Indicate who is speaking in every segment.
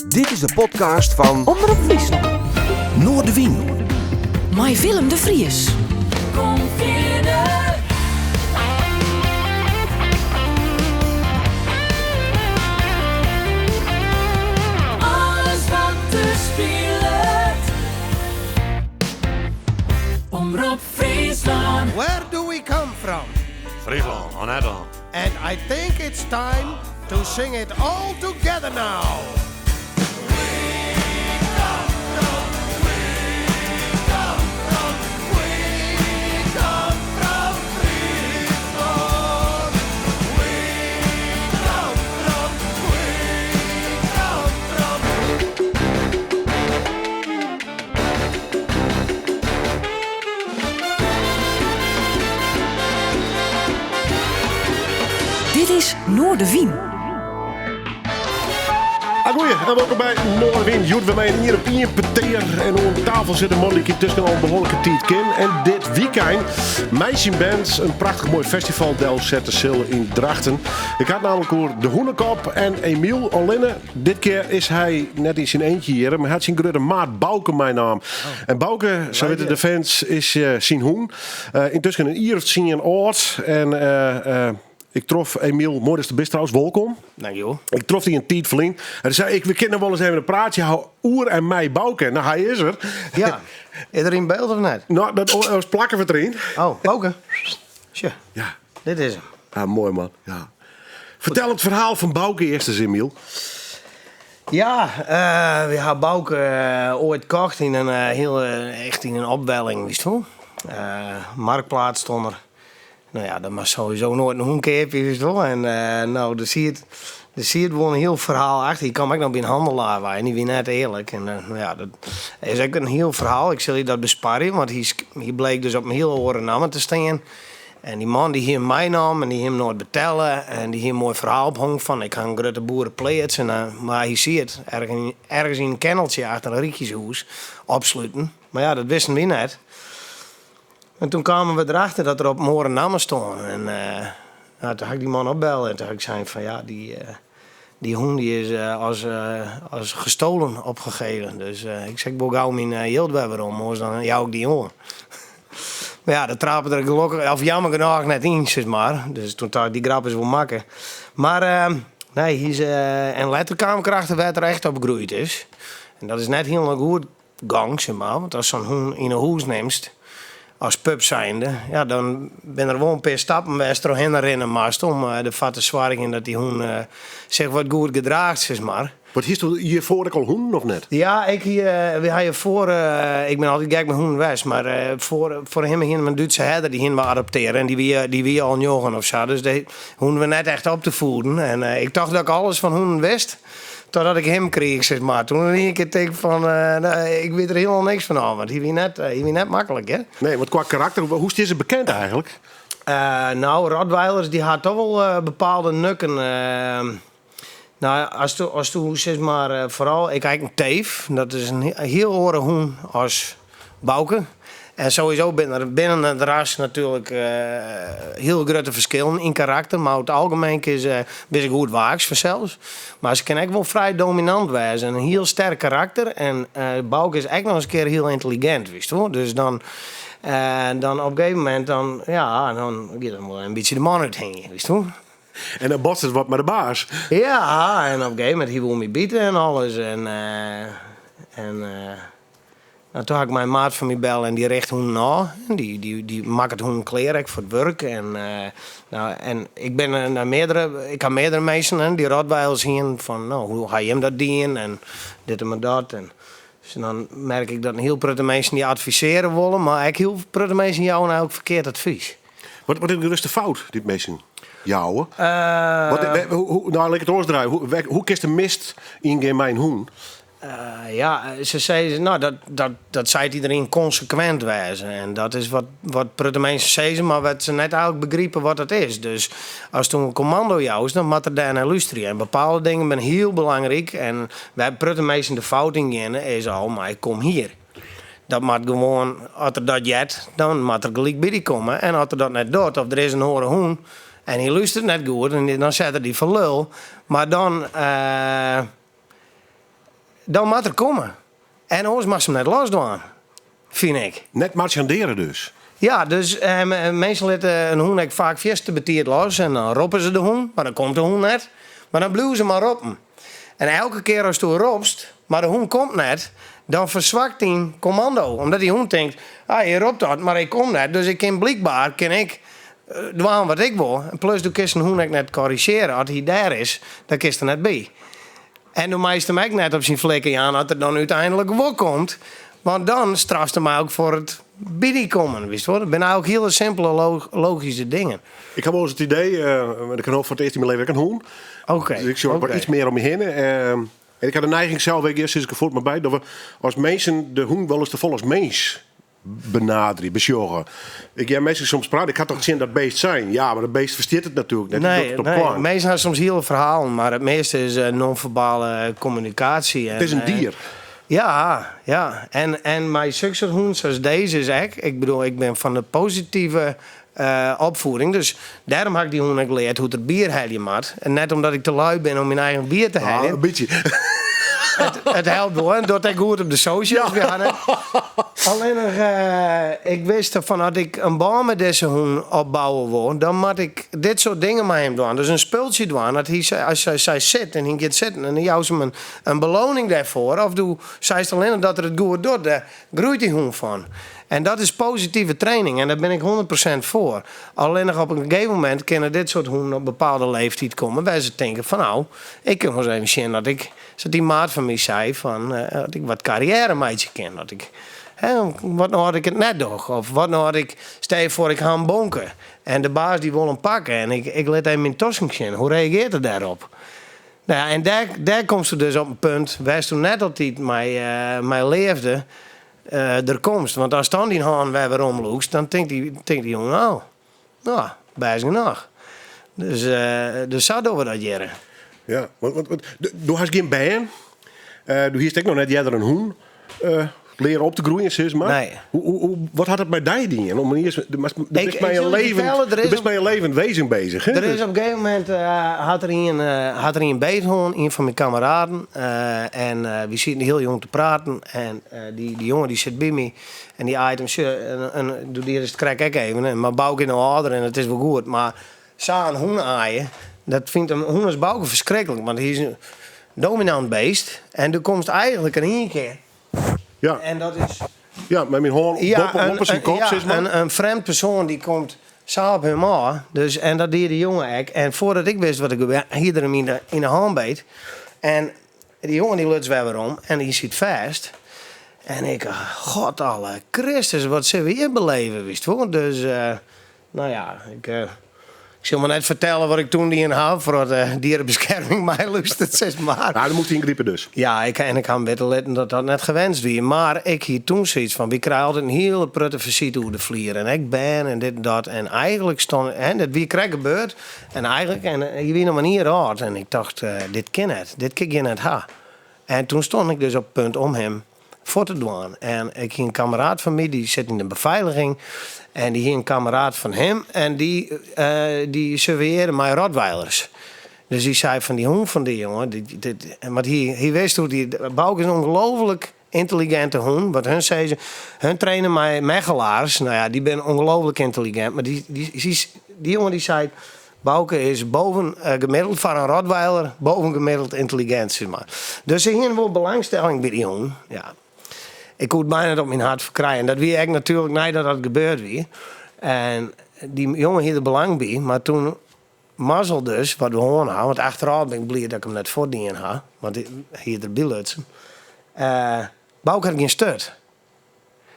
Speaker 1: Dit is de podcast fan
Speaker 2: Omrop Fryslân.
Speaker 1: Noardewyn.
Speaker 2: Mei Willem de Vries.
Speaker 3: Kom fierder. Alles wat der spilet. Omrop Fryslân.
Speaker 4: Where do we come from?
Speaker 5: Fryslân, of net dan?
Speaker 4: And I think it's time to sing it all together now.
Speaker 2: Dit is Noardewyn.
Speaker 6: Goeie en wolkom by Noardewyn. Hjoed wer mei in ien op ien petear. En oan tafel sit in man dy't ik yntusken al in behoarlike tiid ken. En dit wykein mei syn band in prachtich moai festival delsette sil yn Drachten. Ik ha it namelijk oer de Hûnekop en Emiel Allinne. Dit kear is hy net yn syn eentje hjir, mar hat syn grutte maat Bauke meinaam. En Bauke, sa witte de fans, is eh, syn hûn. Eh, yntusken in jier of tsien âld. En eh, ik trof Emiel, moai datst der bist trouwens, wolkom.
Speaker 4: Dankjewol.
Speaker 6: Ik trof dy in tiid ferlyn. En hy sei, ik, we kinne wol ris even in praatsje hawwe oer en mei Bauke. Nou, hy is der.
Speaker 4: Ja. Is er yn byld of net?
Speaker 6: Nou, dat ons plakken we deryn.
Speaker 4: Oh, Bauke. Sjoch,
Speaker 6: Ja.
Speaker 4: dit is him.
Speaker 6: Ja, moai man. Ja. Fertel it ferhaal fan Bauke earst ris, Emiel.
Speaker 4: Ja, eh, we ha Bauke eh, oait kocht yn in eh, hiele, echt yn in opwelling, witst wol. Marktplaats stond er. Nou ja, dat moatst sowieso noait in hûn keapje, witst wol. En no, der siet, der siet wol in hiel ferhaal achter. Hy kaam ek noch by in hannelaar wei en dy wie net earlik. En no ja, dat is ek in hiel ferhaal. Ik sil je dat besparje, want hy, hy bleek dus op in hiel oare namme te stean. En dy man dy hie him meinaam en dy hie him noait betelle. En dy hie in moai ferhaal ophongen fan ik ha in grutte boerepleats. En, mar hy siet ergens yn in kenneltsje achter in rykjeshûs opsluten. Mar ja, dat wisten wy net. En toen kamen we derachter dat er op in oare namme stond. En nou, toen ha ik dy man opbelle en toen ha ik sein fan ja, dy, dy hûn dy is as, as gestolen opgegeven. Dus ik sei, ik wol gau myn jild wer werom, oars dan jou ik dy oan. Mar ja, dat trape er gelokkich, of jammer genôch net yn, sis mar. Dus toen tocht ik, dy grap is wol makke. Mar nee, hy is, en letter kaam ik erachter wêr't er echt opgroeid is. En dat is net hielendal goed gong, sis mar. Want ast sa'n hûn yn 'e hûs nimst, as pup zijnde, ja, dan binne der wol in pear stappen wêr'tst trochhinne rinne moatst om derfoar te soargjen dat dy hûn sich wat goed gedraacht, sis mar.
Speaker 6: Wat hiest hjirfoar ek al hûnen of net?
Speaker 4: Ja, ik hie, wy ha hjirfoar, ik bin altyd gek mei hûnen west, mar foar, foar him hiene we in Dútse herder, dy hiene we adoptearre en dy wie, dy wie al njoggen of sa, dus dy hoegden we net echt op te voeden. En ik tocht dat ik alles fan hûnen wist. Totdat ik him kriich, sis mar. Toen in ien kear tink ik fan, no, ik wit der hielendal niks fan ôf. Want hy wie net, hy wie net maklik, hè.
Speaker 6: Nee, want kwa karakter, hoe stiet se bekend eigentlik?
Speaker 4: No, Rottweilers dy ha toch wol bepaalde nukken. No, ast, asto sis mar, foaral, ik ha ek in teef. Dat is in hiel oare hûn as Bauke. En sowieso binne der binnen it ras natuerlik hiel grutte ferskillen yn karakter, mar oer it algemeen binne se goed waaks fansels. Mar se kinne ek wol frij dominant wêze en in hiel sterk karakter. En Bauke is ek noch ris in kear hiel yntelligint, witst wol. Dus dan, dan op in gegeven momint dan, ja, dan giet er wol in bytsje de man úthingjen, witst wol.
Speaker 6: En dan botst it wat mei de baas.
Speaker 4: Ja, en op in gegeven momint hy woe my bite en alles. En, en No, toen ha ik mei in maat fan my belle en dy richt hûnen ôf. En dy, dy, dy makket hûnen klear ek foar it wurk. En, no, en ik bin nei meardere, ik ha meardere minsken, hè, dy't Rottweilers hienen fan, no, hoe ha jim dat dien en dit en mar dat. En dus dan merk ik dat in hiel protte minsken dy advisearje wolle, mar ek hiel protte minsken jouwe eigentlik ferkeard advys.
Speaker 6: Wat, wat is de grutste fout dy't minsken jouwe? Wat, hoe, hoe, no, lit ik it oars draaie. Hoe, hoe kinst de mist yngean mei in hûn?
Speaker 4: Ja, se sizze, no, dat, dat, dat seit iderien konsekwint wêze. En dat is wat, wat protte minsken sizze, mar wat se net eigentlik begripe wat dat is. Dus ast in kommando joust, dan moat er dêrnei lústerje. En bepaalde dingen binne hiel belangryk. En wêr't protte minsken de fout yn geane, is al mei kom hier. Dat moat gewoan, as er dat heart, dan moat er gelyk by dy komme. En as er dat net docht, of der is in oare hûn en hy lústeret net goed, en dan set er dy foar lul. Mar dan. Dan moat er komme. En oars moatst him net losdwaan, fyn ik.
Speaker 6: Net marsjandearje dus?
Speaker 4: Ja, dus minsken litte in hûn ek faak fierste betiid los en dan roppe se de hûn, mar dan komt de hûn net. Mar dan bliuwe se mar roppen. En elke kear asto ropst, mar de hûn komt net, dan ferswakt dyn kommando. Omdat dy hûn tinkt, ah, hy ropt dat, mar hy komt net, dus ik kin blykber kin ik dwaan wat ik wol. En plus, do kinst in hûn ek net korrizjearje. As hy dêr is, dan kinst der net by. En do meist him ek net op syn flikker jaan as er dan úteinlik wol komt, want dan strafst him eigentlik foar it by dy kommen, witst wol. Dat binne eigentlik hiele simpele logyske dingen.
Speaker 6: Ik ha wolris it idee, want ik ha no foar it earst yn myn leven ek in hûn. Dus ik sjoch wat iets mear om my hinne. En ik ha de neiging sels ek, sis ik der fuort mar by, dat we as minsken de hûn wolris te folle as mins benaderje, besjogge. Ik hear minsken soms praten, ik ha toch tsjin dat beest sein. Ja, mar dat beest ferstiet it natuerlik net.
Speaker 4: Nee,
Speaker 6: docht it op
Speaker 4: nee.
Speaker 6: klank.
Speaker 4: Minsken ha soms hiele ferhalen, mar it measte is non-ferbale kommunikaasje.
Speaker 6: It is in dier.
Speaker 4: Ja, ja. En mei soksoart hûn sa as dizze is ek, ik bedoel, ik bin fan de positive opfieding, dus dêrom ha ik dy hûn ek leard hoe't er bier helje moat. En net omdat ik te lui bin om myn eigen bier te heljen.
Speaker 6: Ah, in bytsje.
Speaker 4: It helpt wol en docht ek goed op de socials. Ja. Allinnich, ik wist fan as ik in bân mei dizze hûn opbouwe wol, dan moat ik dit soart dingen mei him dwaan. Dus in spultsje dwaan, dat hy, as hy sei sit en hy giet sitten en dan joust him in beloning dêrfoar. Of do seist allinnich dat er it goed docht, dêr groeit dy hûn fan. En dat is positive training en dêr bin ik 100% foar. Allinnich op in gegeven momint kinne dit soart hûnen op bepaalde leeftiid komme wêr se tinke fan nou, ik kin wolris even sjen dat ik, sa't dy maat fan my sei, fan dat ik wat karriêre meitsje kin. Dat ik, hè, wat no as ik it net doch? Of wat no as ik, stel je foar ik ha in bonke en de baas dy wol him pakke en ik, ik lit even myn tosken sjen. Hoe reagearret er dêrop? Nou ja, en dêr, dêr komst dus op in punt wêr'tsto net altyd mei, mei leafde der komst. Want ast dan dyn hân wer werom lûkst, dan tinkt dy, tinkt dy jonge, oh, no, bêst genôch. Dus, dus sa dogge we dat hjirre.
Speaker 6: Ja, want, want, want do hast gjin bern. Do hiest ek noch net earder in hûn leare op te groeien, sis mar.
Speaker 4: Nee.
Speaker 6: Hoe, hoe, hoe, wat hat it mei dy dien? Om earst, do bist
Speaker 4: Ik
Speaker 6: mei in
Speaker 4: sil je
Speaker 6: levend,
Speaker 4: fertelle, der
Speaker 6: do
Speaker 4: is
Speaker 6: bist mei in levend wezen bezich, hè?
Speaker 4: Der is op in gegeven momint hat der ien, hat der ien beet hân, ien fan myn kameraden. En wy sieten hiel jong te praten en dy, dy jonge dy sit by my en dy aait him, sjoch, en, en doe die er it krekt ek even. En, mar Bouke is no âlder en it is wol goed, mar sa in hûn aaie, dat fynt in hûn as Bouke ferskriklik, want hy is in dominant beest en do komst eigentlik in ien kear.
Speaker 6: Ja.
Speaker 4: En dat is.
Speaker 6: Ja, mei myn hân
Speaker 4: Ja,
Speaker 6: boppe, boppe syn kop,
Speaker 4: ja,
Speaker 6: sis mar.
Speaker 4: in frjemd persoan dy komt sa op him ôf. Dus, en dat die de jonge ek. En foardat ik wist wat der gebeurde, hie er him yn de hân beet. En dy jonge dy luts wer werom en dy siet fêst. En ik, God alle Christus, wat sille we hjir beleve, witst wol. Dus, nou ja, ik, ik sil mar net fertelle wat ik toen dien ha, foardat de dierenbescherming my lústeret, sis mar.
Speaker 6: Nou, dan moast yngripe dus.
Speaker 4: Ja, ik, en ik ha him witte litten dat dat net gewenst wie. Mar ik hie toen soiets fan, wy krije altyd in hiele protte fesite oer de flier. En ek bern en dit en dat. En eigentlik stond, hè, dat wie krekt gebeurd. En eigentlik, en hy wie noch mar in jier âld. En ik tocht, dit kin net, dit kin ik hjir net ha. En toen stond ik dus op het punt om him fuort te dwaan. En ik hie in kameraad fan my, dy sit yn de befeiliging. En dy hie in kameraad fan him en dy, dy surveillearde mei Rottweilers. Dus dy sei fan dy hûn fan dy jonge, dy, dy, want hy, hy wist hoe dy, Bouke is in ongelooflik yntelliginte hûn. Want hun sizze, hun traine mei Mechelaars, nou ja, dy binne ongelooflik yntelligint. Mar dy, dy, dy, dy jonge dy sei, Bouke is boven gemiddeld foar in Rottweiler, boven gemiddeld yntelligint, sis mar. Dus se hiene wol belangstelling by dy hûn. Ja. Ik koe it byna net op myn hert ferkrijen. En dat wie ek natuerlik neidat dat gebeurd wie. En dy jonge hie der belang by, mar toen mazzel dus, wat we hân ha, want achterôf bin ik bliid dat ik him net fuortdien ha, want hy hie der bylutsen. Bouke hat gjin sturt.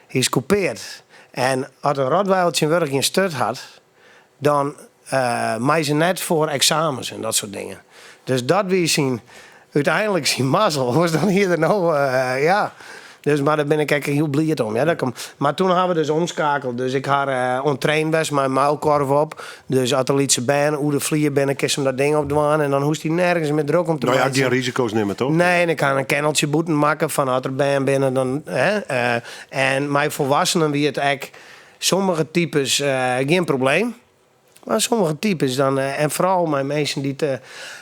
Speaker 4: Hy is kûpeard. En as in Rottweiler tsjintwurdich gjin sturt hat, dan mei se net foar eksamens en dat soart dingen. Dus dat wie syn, úteinlik syn mazzel. Oars dan hie er no, ja. Dus, mar dêr bin ik ek hiel bliid om. Ja, dat ik mar toen ha we dus omskakeld. Dus ik ha oan it trainen west mei in muilkorf op. Dus as der lytse bern oer de flier binne, kinst him dat ding opdwaan en dan hoechst dy nergens mear drok om te
Speaker 6: Nou ja,
Speaker 4: meitsjen.
Speaker 6: gjin risiko's nimme, toch?
Speaker 4: Nee, en ik ha in kenneltsje bûten makke fan as der bern binne, dan, hè, en mei folwassenen wie it ek sommige types gjin probleem. Mar sommige types dan, en foaral mei minsken dy't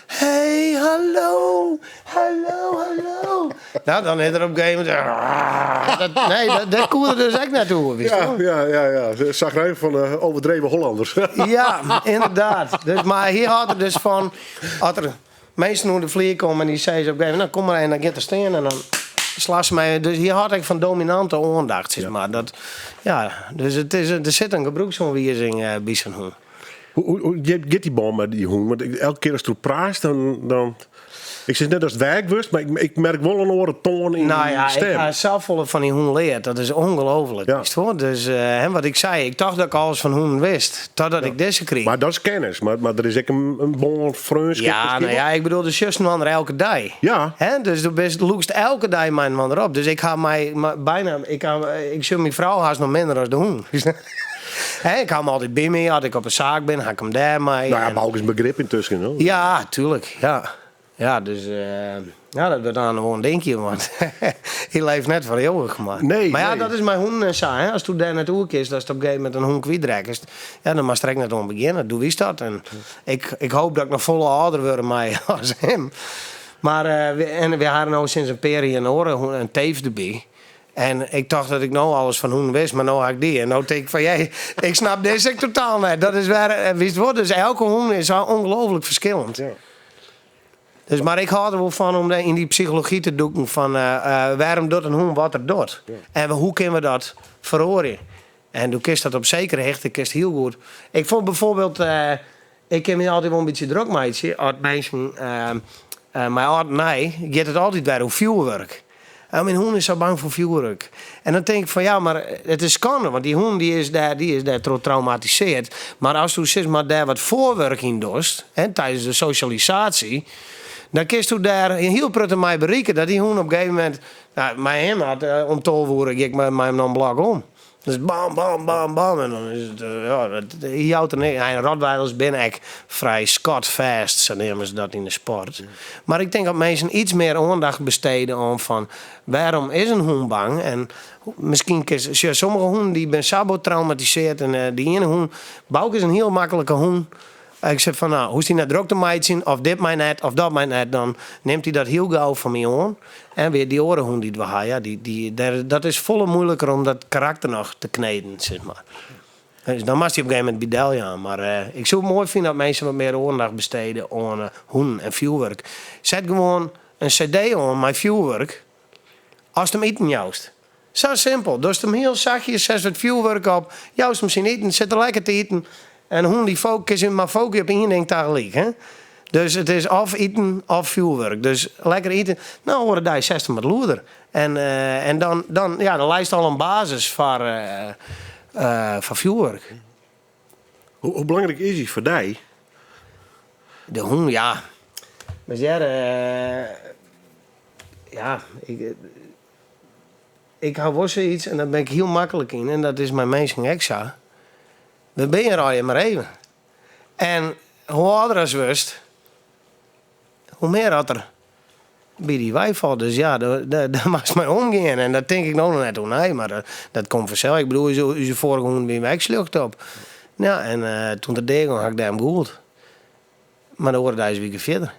Speaker 4: hey, hallo, hallo, hallo. Nou, dan is er op in gegeven momint. Dat, nee, dat, dat koe er dus ek net oer, wist
Speaker 6: Ja, ja, ja, ja. De Chagrijn van de overdreven Hollanders.
Speaker 4: Ja, inderdaad. Dus, mar hy hâldt der dus fan, as der minsken oer de flier komme en dy sizze op in gegeven momint, nou kom mar en dan giet er stean en dan slacht se my. Dus hy hâldt ek fan dominante oandacht, sis mar. Dat, ja, dus it is, der sit in gebrûksoanwizing eh, by sa'n hûn.
Speaker 6: Hoe, hoe, hoe giet dy bân mei dy hûn? Want elke kear ast deroer praatst, dan, dan Ik sis net datst weak wurdst, mar ik, ik merk wol in oare toan yn
Speaker 4: Nou ja,
Speaker 6: de stem.
Speaker 4: ik ha safolle fan dy hûn leard. Dat is ongelooflijk.
Speaker 6: Ja.
Speaker 4: Wist wol? Dus eh, hè, wat ik sei, ik tocht dat ik alles fan hûnen wist. Totdat ik dizze krige.
Speaker 6: Maar dat is kennis. Mar, mar der is ek in, in bân freonskip.
Speaker 4: Ja,
Speaker 6: miskien
Speaker 4: nou
Speaker 6: wol.
Speaker 4: ja, ik bedoel, do sjochst inoar elke dei.
Speaker 6: Ja.
Speaker 4: Hè? Dus do bist, lûkst elke dei mei inoar op. Dus ik ha my, my byna, ik, ha, ik sjoch myn frou hast noch minder as de hûn. Hè, ik ha him altyd by my. As ik op 'e saak bin, ha ik him dêr mei.
Speaker 6: Nou ja,
Speaker 4: En-
Speaker 6: Bauke is in begrip yntusken. Hoor.
Speaker 4: Ja, tuurlijk. Ja, ja dus eh, ja, dat wurdt dan gewoan in dinkje, want hy leeft net foar ieuwich. Mar,
Speaker 6: Nee,
Speaker 4: mar ja,
Speaker 6: nee.
Speaker 4: dat is mei hûnen en sa. Hè? Ast do dêr net oer kinst, datst op in gegeven momint in hûn kwytrekkest, ja, dan moatst der ek net oan begjinne. Do witst dat. En ik, ik hoop dat ik noch folle âlder wurde mei as him. Mar eh, we, en we ha no sinds in pear jier in oare hûn, in teef derby. En ik tocht dat ik no alles fan hûnen wist, mar no ha ik dy. En no tink ik fan, jee, ik snap dizze ek totaal net. Dat is wer, eh, witst wol, dus elke hûn is ongelooflijk ferskillend.
Speaker 6: Ja.
Speaker 4: Dus, mar ik hâld der wol fan om yn dy psychology te dûken fan eh, eh, wêrom docht in hûn wat er docht. En hoe kinne we dat feroarje? En do kinst dat op sekere hichte kinst hiel goed. Ik fûn byfoarbyld, eh, ik kin my altyd wol in bytsje drok meitsje as minsken eh, eh, mei âld en nij giet it altyd wer oer fjoerwurk. En myn hûn is sa bang foar fjoerwurk. En dan tink ik fan ja, mar it is skande, want dy hûn dy is dêr, dy is dêrtroch traumatisearre. Mar asto sis mar dêr wat foarwurk yn dochst, hè, tidens de sosjalisaasje, dan kinsto dêr in hiel protte mei berikke. Dat dy hûn op in gegeven momint, nou, mei him hat om 12 oere gean ik mei him noch in blok om. Dus bam, bam, bam, bam. En dan is it, eh, ja, dat, hy jout der niks. En Rottweilers binne ek frij skotfêst, sa neame se dat yn de sport. Mar ik tink dat minsken iets mear oandacht bestede oan fan wêrom is in hûn bang? En miskien kin, sjoch, sommige hûnen dy binne sa bot traumatisearre en eh, dy iene hûn, Bauke is in hiel maklike hûn. Ik sis fan, nou, hoechst dy net drok te meitsjen, of dit mei net, of dat mei net, dan nimt hy dat hiel gau fan my oan. En wer dy oare hûn dy't we ha, ja, dy, dy, dêr, dat is folle muoiliker om dat karakter noch te kneden, sis mar. Dus dan moatst dy op in gegeven momint by del jaan. Mar eh, ik soe it moai fine dat minsken wat mear oandacht bestede oan eh, hûnen en fjoerwurk. Set gewoan in CD oan mei fjoerwurk ast him iten joust. Sa simpel. Dochst him hiel sachtjes, setst wat fjoerwurk op, joust him syn iten, sit er lekker te iten. En hûn dy kin him mar fokusje op ien ding tagelyk. Hè? Dus it is of iten of fjoerwurk. Dus lekker iten. No, oare dei setst him wat lûder. En, eh, en dan, dan, ja, dan leist al in basis foar, eh, eh, foar fjoerwurk.
Speaker 6: Hoe, hoe belangryk is hy foar dy?
Speaker 4: De hûn, ja. Mar hear, ja, ik, Ik ha wol sayts en dêr bin ik hiel maklik yn en dat is mei minsken ek sa. We binne hjir allegear mar even. En hoe âlder ast wurdst, hoe mear at der by dy weifalt. Dus ja, dêr moatst mei omgean. En dat tink ik no noch net oer nei, mar dat komt fansels. Ik bedoel, ús foarige hûn wie my ek sljocht op. Ja, en toen er deagong ha ik dêrom gûld. Mar de oare deis wie ik fierder.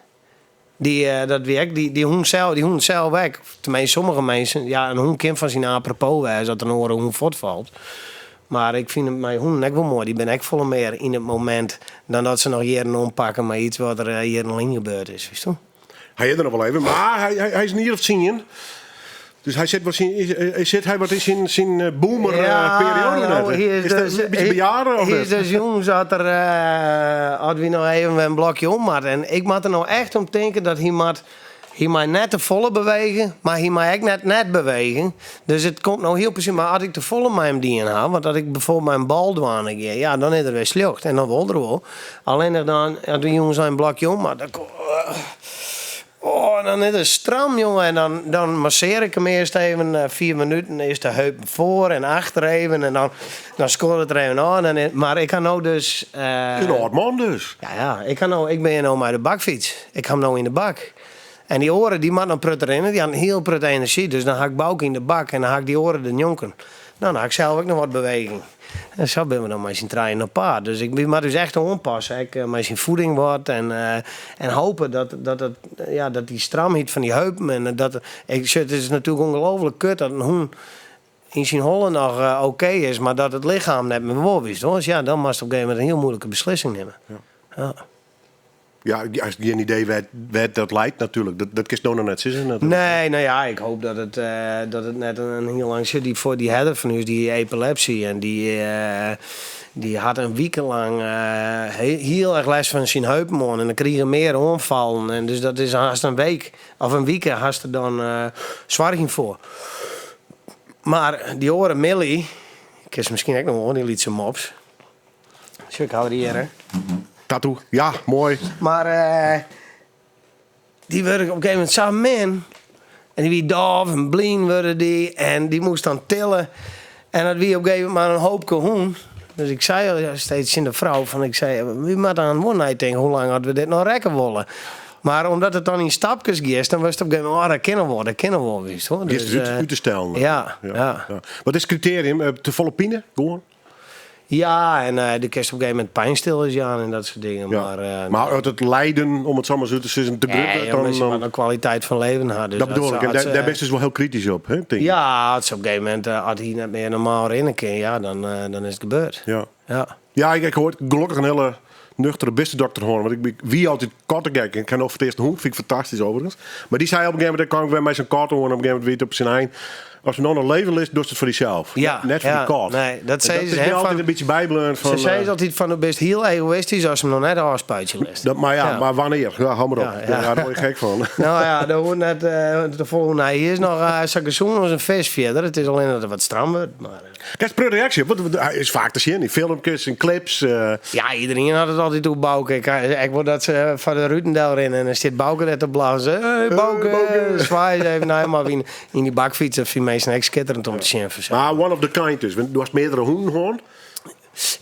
Speaker 4: Dy, eh, dat wie ek, dy, dy hûn sels, dy hûn sels ek. Teminsten sommige minsken, ja, in hûn kin fan syn apropos wêze as in oare hûn fuortfalt. Mar ik fyn it mei hûnen ek wol moai. Dy binne ek folle mear yn it momint dan dat se noch jierren ompakke mei iets wat der eh, jierren lyn gebeurd is, witsto?
Speaker 6: Hy is der noch wol even, mar hy, hy, hy is in jier of tsien. Dus hy sit wat syn, sit hy wat yn syn, syn eh, boomer eh, perioade
Speaker 4: nou,
Speaker 6: net?
Speaker 4: hy is
Speaker 6: Is dat
Speaker 4: dus,
Speaker 6: in bytsje bejaarde of
Speaker 4: hy
Speaker 6: net?
Speaker 4: is dus jûns dat er, eh, as wy noch even in blokje om moatte. En ik moat der no echt om tinke dat hy moat, hy mei net te folle bewege, mar hy mei ek net net bewege. Dus it komt no hiel presys. Mar as ik te folle mei him dien ha, want as ik byfoarbyld mei in bal dwaande gean, ja, dan is er wer sljocht en dan wol er wol. Allinnich dan, as we jûns in blokje om moatte, dan Oh, dan is it stram, jonge. En dan, dan massear ik him earst even 4 minuten. Earst de heupen foar en achter even. En dan, dan skuort it der even ôf. En dan, mar ik ha no dus...
Speaker 6: In âld man dus.
Speaker 4: Ja, ja. Ik, ha no, ik bin no mei de bakfyts. Ik ha him no yn de bak. En dy oare dy moat noch prutte rinne, dy hat in hiel protte enerzjy. Dus dan ha ik Bouke yn de bak en dan ha ik dy oare dernjonken. No, dan ha ik sels ek noch wat beweging. En sa binne we dan mei syn trijen op paad. Dus ik, wy moatte ús echt oanpasse, ek mei syn voeding wat. En, en hope dat, dat, it, ja, dat dy stramheid fan dy heupen en dat, ik, it is natuerlik ongelooflik kut dat in hûn yn syn holle noch oké is, mar dat it lichem net mear wol, witst wol. Dus ja, dan moatst op in gegeven momint in hiel muoilike beslissing nimme. Ja.
Speaker 6: Ja, hast gjin idee wêr't dat leit natuerlik. Dat kinst no noch net sizze natuerlik.
Speaker 4: Nee, no ja, ik hoop dat it, dat it net in hiel lang sit. Dy, foar dy herder fan ús, dy epilepsy en dy, dy hat in wike lang hiel erch lêst fan syn heupen hân en dan krige er mear oanfallen. En dus dat is hast in week of in wike hast der dan soargjen foar. Mar dy oare Millie, kenst miskien ek noch wol, dy lytse mops. Sjoch, ik ha der hjir, hè.
Speaker 6: Tattoo, ja, moai.
Speaker 4: Mar dy wurde op in gegeven momint sa min. En dy wie dôf en blyn wurde dy. En dy moast dan tille. En dat wie op in gegeven momint mar in hoopke hûn. Dus ik sei al steeds tsjin de frou fan ik sei, wy moatte dan wol neitinke hoe lang oft we dit noch rekke wolle. Mar omdat it dan yn stapkes giest, dan wurdst op in gegeven momint, oh, dat kin noch wol, dat kin noch wol, witst wol.
Speaker 6: Dus,
Speaker 4: Dus,
Speaker 6: út te stellen.
Speaker 4: Ja, ja.
Speaker 6: Wat is it kriterium? Te folle pine? Gewoan?
Speaker 4: Ja, en do kinst op in gegeven momint pynstillers jaan en dat soart dingen.
Speaker 6: Ja.
Speaker 4: Mar, eh,
Speaker 6: Mar as it lijen, om it sa mar sa te sizzen, te grut
Speaker 4: nee,
Speaker 6: wurdt, dan,
Speaker 4: omdat je
Speaker 6: dan
Speaker 4: mar in kwaliteit fan leven ha. Dus
Speaker 6: dat bedoel
Speaker 4: as
Speaker 6: ik.
Speaker 4: ze-
Speaker 6: En
Speaker 4: as
Speaker 6: dêr,
Speaker 4: ze-
Speaker 6: dêr bist dus wol hiel kritysk op, hè, tink ik.
Speaker 4: Ja, as se op in gegeven momint, as hy net mear normaal rinne kin, ja, dan, dan is it gebeurd.
Speaker 6: Ja.
Speaker 4: Ja.
Speaker 6: Ja, ik hoor gelokkich in hiele nuchtere bistedokter hân. Want ik wie altyd kattegek. Ik ha no foar it earst in hûn, fyn ik fantastysk overigens. Mar dy sei op in gegeven momint, dan kaam ik wer mei sa'n kat oan. Op een gegeven momint wie it op syn ein. Ast him no noch leven litst, dochst it foar dysels.
Speaker 4: Ja,
Speaker 6: Net foar
Speaker 4: ja,
Speaker 6: dy kat.
Speaker 4: nee, dat
Speaker 6: En
Speaker 4: sizze
Speaker 6: dat
Speaker 4: se,
Speaker 6: is
Speaker 4: hè,
Speaker 6: my altyd
Speaker 4: fan-
Speaker 6: in bytsje bybleaun.
Speaker 4: Se
Speaker 6: Fan,
Speaker 4: sei
Speaker 6: eh,
Speaker 4: altyd fan, do bist hiel egoïstysk ast him noch net ôfspuitsje litst.
Speaker 6: dat, mar ja,
Speaker 4: Ja.
Speaker 6: mar wannear? Ja, hou mar op.
Speaker 4: Ja, ja.
Speaker 6: Ja, dêr wurd je gek fan.
Speaker 4: Nou ja, dat hoecht net te folle. Nee, hy is noch eh, sa gesûn as in fisk fierder. It is allinnich dat er wat stram wurdt. Mar, eh.
Speaker 6: Krijst in protte reaksje? Want hy is faak te sjen yn filmkes en clips. eh.
Speaker 4: Ja, iderien hat it altyd oer Bouke. Ik, ek wol dat se foar de ruten del rinne en dan stiet Bouke dêr te blaffen. Hey, Bouke,
Speaker 6: Bouke.
Speaker 4: Swaai even nei him of yn, yn dy bakfyts. Dat fine minsken ek skitterend om te sjen. fansels.
Speaker 6: Mar one of the kind dus. Want do hast meardere hûnen hân.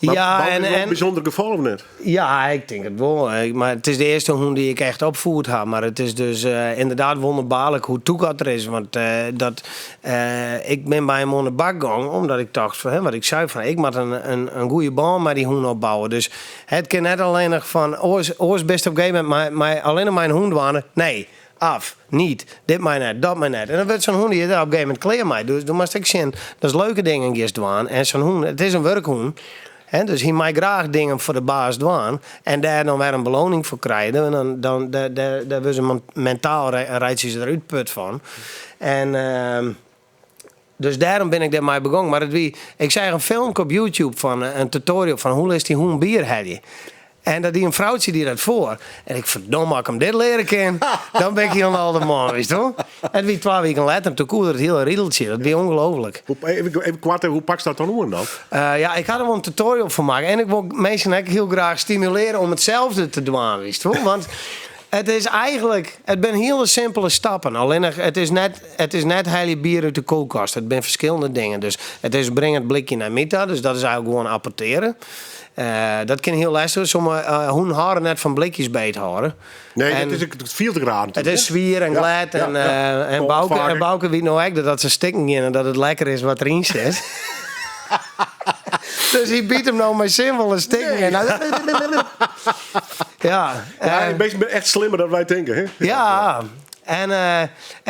Speaker 6: Mar
Speaker 4: Ja,
Speaker 6: Bouke
Speaker 4: en,
Speaker 6: is wol in
Speaker 4: en,
Speaker 6: bysûnder gefal of net?
Speaker 4: ja, ik tink it wol. Mar it is de earste hûn dy't ik echt opfied ha. Mar it is dus eh, ynderdaad wûnderbaarlik hoe tûk dat er is. Want eh, dat, eh, ik bin by him oan de bak gong, omdat ik tocht fan, hè, wat ik sei, fan, ik moat in, in, in goede bân mei dy hûn opbouwe. Dus it kin net allinnich fan, oars, oars bist op in gegeven momint mei, mei allinnich mei in hûn dwaande. Nee, af, niet, dit mei net, dat mei net. En dan wurdt sa'n hûn dy dêr op in gegeven momint klear mei. Dus do moatst ek sjen datst leuke dingen giest dwaan. En sa'n hûn, it is in wurkhûn. Hè, dus hy mei graach dingen foar de baas dwaan en dêr dan wer in beloning foar krije. En dan, dan, dêr, dêr, dêr wurde se mentaal reitsje se der útput fan. En ehm, dus dêrom bin ik dêrmei begûn. Mar it wie, ik seach in filmke op YouTube fan in tutorial fan hoe litst dy hûn bier helje. En dat die in froutsje die dat foar. En ik ferdomme, as ik him dit leare kin, dan bin ik hielendal de man, witst wol. En it wie twa wiken letter, doe koe er it hiele rideltsje. Dat wie ûngelooflik.
Speaker 6: Hoe, even, even koart, hoe pakst dat dan oan dan?
Speaker 4: Eh, ja, ik ha der wol in tutorial foar makke. En ik wol minsken ek hiel graach stimulearje om itselde te dwaan, witst wol. Want it is eigentlik, it binne hiele simpele stappen. Allinnich, it is net, it is net helje bier út de kuolkast. It binne ferskillende dingen. Dus it is bring it blikje nei my ta. Dus dat is eigentlik gewoan apportearje. Eh, dat kin hiel lêstich. Sommige uh, hûnen hâlde net fan blikjes beethâlde.
Speaker 6: Nee,
Speaker 4: En-
Speaker 6: dat is, it fielt raar
Speaker 4: Het is swier en
Speaker 6: Ja,
Speaker 4: glêd.
Speaker 6: ja,
Speaker 4: En,
Speaker 6: ja.
Speaker 4: eh, en,
Speaker 6: Kâld
Speaker 4: Bouke,
Speaker 6: faak.
Speaker 4: en Bouke wit no ek dat dat se stikken gean en dat it lekker is wat deryn sit. dus hy byt him no mei sin wol in stikken. En dan- ja,
Speaker 6: Ja,
Speaker 4: eh,
Speaker 6: bist echt slimmer dan wy tinke. Hè?
Speaker 4: ja. En eh,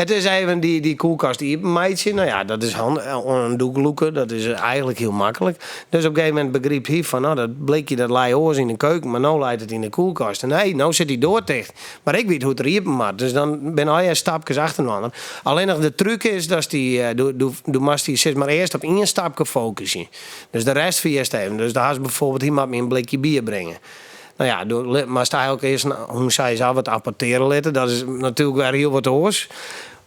Speaker 4: it is even dy, dy kuolkast iepen meitsje. No ja, dat is hand, oan in doek lûke. Dat is eigentlik hiel maklik. Dus op in gegeven momint begrypt hy fan, no, dat blikje dat lei oars yn de keuken, mar no leit it yn de kuolkast. En nee, no sit dy doar ticht. Mar ik wit hoe't er iepen moat. Dus dan binne allegear stapkes achterinoar. Allinnich de trúk is dat dy, eh, do, do, do moatst dy sis mar earst op ien stapke fokusje. Dus de rest ferjitst even. Dus do hast byfoarbyld, hy moat my in blikje bier bringe. No ja, do moatst eigentlik earst in hûn sawiesa wat apportearje litte. Dat is natuerlik wer hiel wat oars.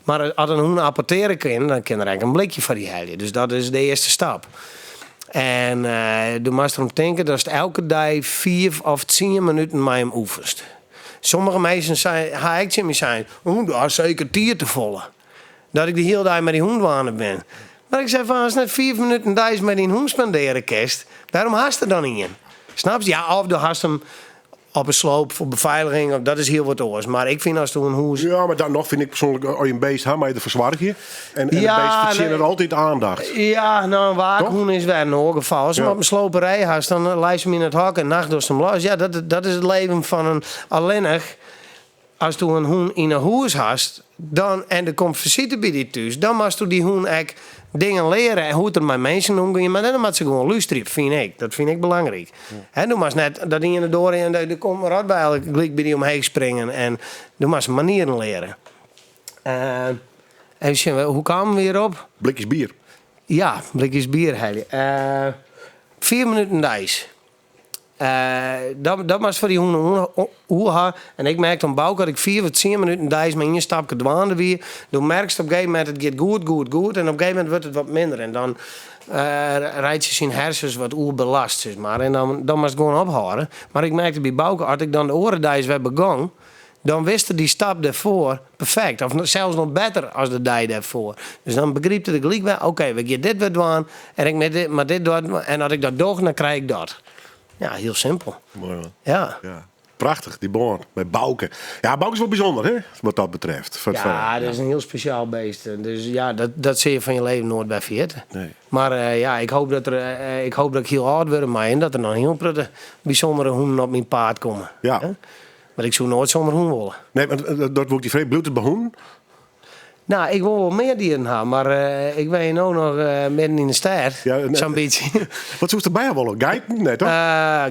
Speaker 4: Mar as in hûn apportearje kin, dan kin er ek in blikje foar dy helje. Dus dat is de earste stap. En eh, do moatst derom tinke datst elke dei fiif of tsien minuten mei him oefenest. Sommige minsken sei, ha ek tsjin my sein, "Oeh, do hast seker tiid te folle. Dat ik de hiele dei mei dy hûn dwaande bin. Mar ik sei fan, ast net fiif minuten deis mei dyn hûn spendearje kinst, wêrom hast der dan ien? Snapst? Ja, of do hast him. Op 'e sloop foar befeiliging, dat is hiel wat oars. Mar ik fyn as do in hûs.
Speaker 6: Ja, mar dan noch fyn ik persoanlik, as je in beest ha, moatte je derfoar soargje. En in beest fertsjinnet altyd aandacht.
Speaker 4: Ja, no in waakhûn is wer in oar gefal. As 'm op in sloperij hast, dan leist 'm yn it hok en nacht dochst 'm los. Ja, dat is it leven fan in allinnich. As do in hûn yn 'e hûs hast dan, en der komt fisite by dy thús, dan moatsto dy hûn ek dingen leare en hoe't er mei minsken omgean moat. En dan moat se gewoan lústerje, fyn ik. Dat fyn ik belangryk. Hè, do moatst net dat ien de doar yn en der komt in rottweiler gelyk by dy omheech springen. En do moatst manieren leare. Even sjen, hoe kamen we hjirop?
Speaker 6: Blikjes bier.
Speaker 4: Ja, blikjes bier helje. 5 minuten deis. Dat moatst foar dy hûn oer ha. En ik merkte oan Bouke dat ik 5 of 10 minuten deis mei ien stapke dwaande wie. Do merkst op in gegeven momint it giet goed, goed, goed. En op in gegeven momint wurdt it wat minder. En dan reitsje syn hersens wat oerbelast, sis mar. En dan moatst gewoan ophâlde. Mar ik merkte by Bouke, as ik dan de oare deis wer begong, dan wist er dy stap dêrfoar perfekt. Of sels noch better as de dei dêrfoar. Dus dan begrypt er gelyk wer, oké, we gean dit wer dwaan en ik moat dit, mar dit dwaan. En as ik dat doch, dan krij ik dat. Ja, hiel simpel.
Speaker 6: Moai man.
Speaker 4: Ja.
Speaker 6: Ja. Prachtich, dy bân mei Bouke. Ja, Bouke is wol bysûnder, hè, wat dat betreft.
Speaker 4: Ja, dat is in hiel spesjaal beest. Dus ja, dat sil je fan je leven noait wer ferjitte.
Speaker 6: Nee.
Speaker 4: Mar ja, ik hoop dat er, ik hoop dat ik hiel âld wurde mei en dat der noch hiel protte bysûndere hûnen op myn paad komme.
Speaker 6: Ja.
Speaker 4: Mar ik soe noait sûnder hûn wolle.
Speaker 6: Nee, want dat wol ik dy freegje. Bliuwt it by hûnen?
Speaker 4: No, ik wol wol mear dieren ha, mar ik wenje no noch midden yn de stêd, sa'n bytsje.
Speaker 6: Wat soest derby ha wolle? Geiten? Nee, toch?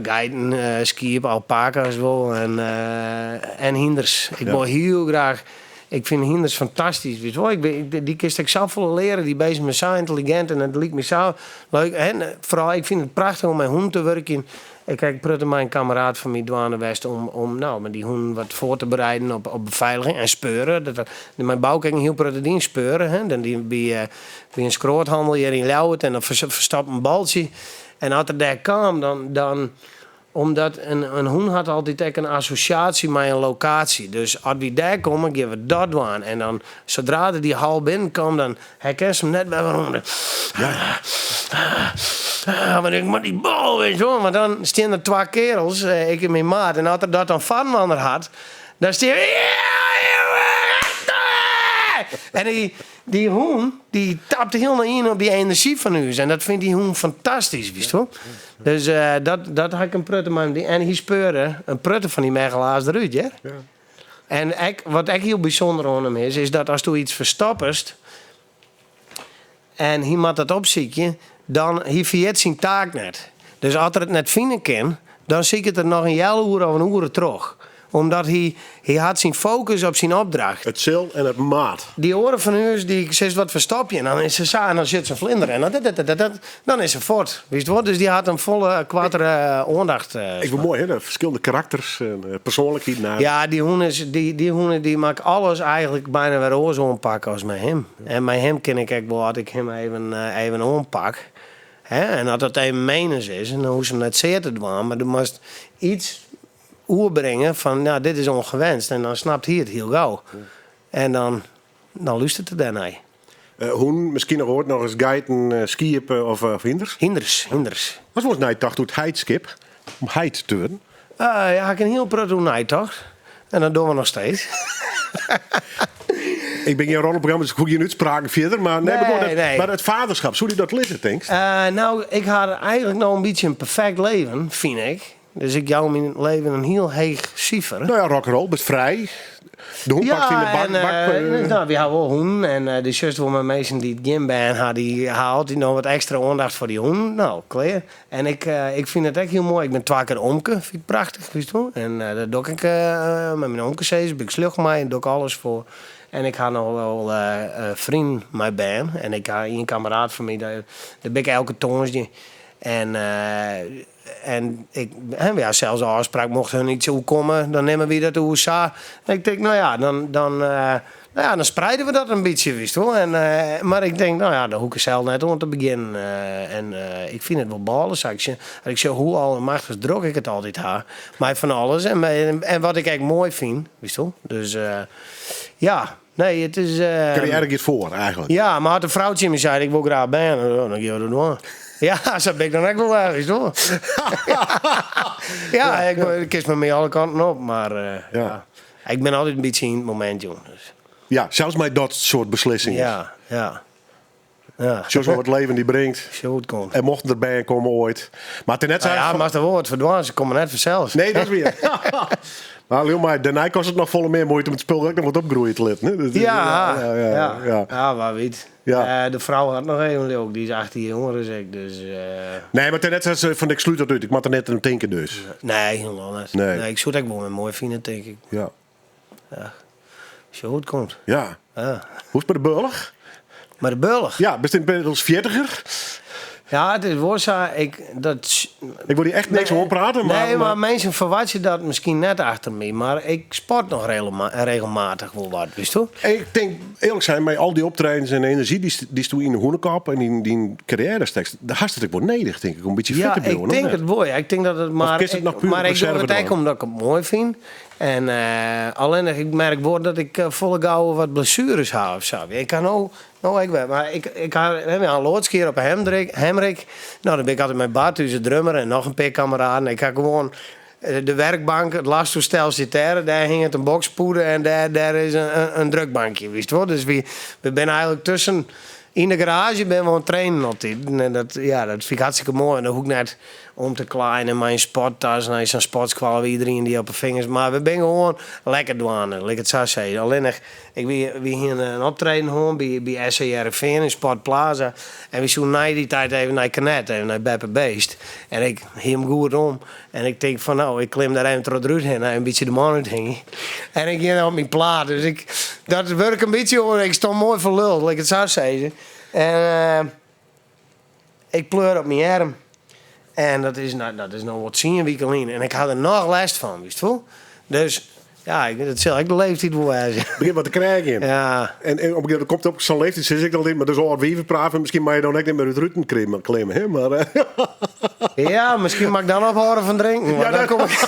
Speaker 4: Geiten, skiep, alpaka's wol en hynders. Ik wol hiel graach, ik fyn hynders fantastysk. Witst wol, dy kinst ek safolle leare, dy beesten binne sa yntelligint en it liket my sa leuk. En foaral, ik fyn it prachtich om mei hûnen te wurkjen. Ik ha ek prutte mei in kammeraat fan my dwaande west om no, mei dy hûnen wat foar te bereiden op befeiliging en speuren. Dat dat, mei Bouke ek in hiel protte dien, speuren. Hè. Dan die by in skroathannel hjir yn Ljouwert en dan ferstoppe in baltsje. En as er dêr kaam, dan omdat in hûn hat altyd ek in assosjaasje mei in lokaasje. Dus as wy dêr komme, gean we dat dwaan. En dan sadra er dy hal binnenkaam, dan Herkenst him net wer werom. Want ik moat dy bal, weet je wel. Want dan stean der twa kerels, ik en myn maat. En as er dat dan foarinoar hat, dan stean En dy hûn, dy tapt hielendal yn op dy enerzjy fan ús. En dat fynt dy hûn fantastysk, witst wol. Dus dat ha ik in prutte mei him dien. En hy speurde in prutte fan dy Mechelaars derút, hear. En ek, wat ek hiel bysûnder oan him is, is dat asto iets ferstoppest en hy moat dat opsykje, dan hy ferjit syn taak net. Dus as er it net fine kin, dan siket er noch in healoere of in oere troch. Omdat hy, hy hat syn fokus op syn opdracht.
Speaker 6: It sil en it moat.
Speaker 4: Dy oare fan ús, dy sitst wat ferstopje en dan is se sa en dan sjocht se flinder en dan dan is se fuort. Witst wol, dus dy hat in folle koartere oandacht.
Speaker 6: Ek wol moai, hè? De ferskillende karakters en persoanlikheden.
Speaker 4: Ja, dy hûn is, dy, dy hûn dy moat ik alles eigenlik byna wer oars oanpakke as mei him. En mei him kin ik ek wol, as ik him even, even oanpak, hè, en as dat even menens is, dan hoechst him net sear te dwaan, mar do moatst iets oerbringe fan, nou, dit is ongewenst. En dan snapt hy it hiel gau. En dan, dan lústert er dêrnei.
Speaker 6: Hûnen, miskien noch oait noch ris geiten, skiep of hynders?
Speaker 4: Hynders, hynders.
Speaker 6: Hast wolris neitocht oer it heitskip? Om heit te wurden?
Speaker 4: Ja, ha ik in hiel protte oer neitocht. En dat dogge we noch steeds.
Speaker 6: Ik bin gjin roddelprogramma, dus ik hoech gjin útspraken fierder. Mar, nee,
Speaker 4: Nee,
Speaker 6: maar, dat,
Speaker 4: nee.
Speaker 6: mar it vaderschap, soe dy dat litte, tinkst?
Speaker 4: No, ik ha eigenlik no in bytsje in perfekt leven, fyn ik. Dus ik jou myn leven in hiel heech sifer.
Speaker 6: No ja, rock'n'roll, bist frij. De hûn pakt yn de bak.
Speaker 4: En,
Speaker 6: bak
Speaker 4: no, wy ha wol hûnen en do sjochst wol mei minsken dy't gjin bern ha, dy ha altyd noch wat ekstra oandacht foar dy hûnen. No, klear. En ik fyn it ek hiel moai. Ik bin twa kear omke, fyn ik prachtich, witst wol. En dat doch ik mei myn omkesizzer, bin ik sljocht mei en doch ik alles foar. En ik ha noch wol freonen mei bern. En ik ha ien kammeraat fan my, dêr bin ik elke tongersdei. En En ik, hè, wy ha sels ôfspraak, mocht hun iets oerkomme, dan nimme wy dat oer sa. En ik tink, no ja, dan, dan, no ja, dan spreide we dat in bytsje, witst wol. En, mar ik tink, no ja, dêr hoech ik sels net oan te begjinnen. En ik fyn it wol bôle, sa. Ik sjoch, as ik sjoch hoe allemachtichst drok ik it altyd ha, mei fan alles. En, en wat ik ek moai fyn, witst wol. Dus ja, nee, it is.
Speaker 6: Karriêre giet foar, eigenlik.
Speaker 4: Ja, mar as de frou tsjin my seit, ik wol graach bern, dan gean we dat dwaan. Ja, sa bin ik dan ek wol ergens, hoor. Ja, ik kinst mei my alle kanten op, mar ja. Ik bin altyd in bytsje yn it momint, jong. Dus.
Speaker 6: Ja, sels mei dat soart beslissingen.
Speaker 4: Ja, ja. Ja.
Speaker 6: Sjochst wol wat it leven dy bringt.
Speaker 4: Sjoch hoe't it komt.
Speaker 6: En mochten der bern komme oait. Mar it is net sa.
Speaker 4: Ja, moatst der wol wat foar dwaan, se komme net fansels.
Speaker 6: Nee, dat is wier. Mar leau my, dêrnei kostet it noch folle mear muoite om it spul ek noch wat opgroeie te litten. Hè? Dus,
Speaker 4: Ja,
Speaker 6: ja, ja,
Speaker 4: ja.
Speaker 6: ja.
Speaker 4: Ja, wa wit.
Speaker 6: Ja.
Speaker 4: De frou hat noch even leau ik, dy is 18 jier jonger as ik, dus.
Speaker 6: Nee, mar it is net sa fan ik slút dat út, ik moat der net oan tinke dus.
Speaker 4: Nee, hielendal net.
Speaker 6: Nee.
Speaker 4: Nee, ik soe it ek wol wer moai fine, tink ik.
Speaker 6: Ja.
Speaker 4: Ja. Sjoch hoe't it komt.
Speaker 6: Ja.
Speaker 4: Ja.
Speaker 6: Hoe is it mei de bealch?
Speaker 4: Mei de bealch?
Speaker 6: Ja, bist ynmiddels fjirtiger?
Speaker 4: Ja, it is wol sa, ik, dat...
Speaker 6: Ik wol dy echt niks oanprate, mar...
Speaker 4: Nee, mar minsken ferwachtsje dat miskien net achter my, mar ik sport noch regelmatich wol wat, witsto?
Speaker 6: Ik tink, earlik sein, mei al dy optredens en enerzjy dy'tsto yn de Hûnekop en yn dyn karriêre stekst, dêr hast it ek wol nedich, tink ik, om in bytsje fit
Speaker 4: Ja,
Speaker 6: te bliuwen,
Speaker 4: ik
Speaker 6: of
Speaker 4: tink
Speaker 6: net?
Speaker 4: it wol, ja. Ik tink dat it,
Speaker 6: Of
Speaker 4: mar
Speaker 6: kinst it
Speaker 4: ik,
Speaker 6: noch puer
Speaker 4: mar
Speaker 6: op
Speaker 4: ik doch
Speaker 6: reserve
Speaker 4: it ek
Speaker 6: dwaan?
Speaker 4: omdat ik it moai fyn. En allinnich, ik merk wol dat ik folle gauwer wat blessueres ha of sa. Ik ha no, no ek wer, mar ik, ik ha, we ha in loadske hjir op 'e Hemrik, Hemrik. No, dan bin ik altyd mei Bart, ús drummer, en noch in pear kameraden. Ik ha gewoan de werkbank, it lastoestel sit dêr, dêr hinget in bokspûde en dêr, dêr is in, in drukbankje, witst wol. Dus wy, we binne eigenlik tusken, yn de garaazje binne we oan it trainen altyd. En dat, ja, dat fyn ik hartstikke moai. En dan hoech ik net om te klaaien en mei in sporttas nei sa'n sportskoalle wêr't iderien dy op 'e fingers. Mar we binne gewoan lekker dwaande, lit ik it sa sizze. Allinnich, ik wie, wy hiene in optreden hân by, by SC Hearrenfean yn Sport Plaza. En wy soene nei dy tiid even nei Knet, even nei Beppe Beest. En ik hie him goed om. En ik tink fan no, ik klim dêr even troch it rút hinne, even in bytsje de man úthingje. En ik gean op myn plaat. Dus ik, dat wurke in bytsje oan. Ik stond moai foar lul, lit ik it sa sizze. En ik pleur op myn earm. En dat is, no, dat is no wol tsien wiken lyn. En ik ha der noch lêst fan, witst wol. Dus ja, ik, dat sil ek de leeftyd wol wêze.
Speaker 6: Begjint wat te krijen.
Speaker 4: Ja.
Speaker 6: En, en op in gegeven moment komt op sa'n leeftyd, sis ik altyd, mar dus âld wiven praten, miskien meie je dan ek net mear út ruten klimme, klimme hè? Mar,
Speaker 4: Ja, miskien moat ik dan ophâlde fan drinken. Want
Speaker 6: Ja,
Speaker 4: dan
Speaker 6: dat-
Speaker 4: kom ik,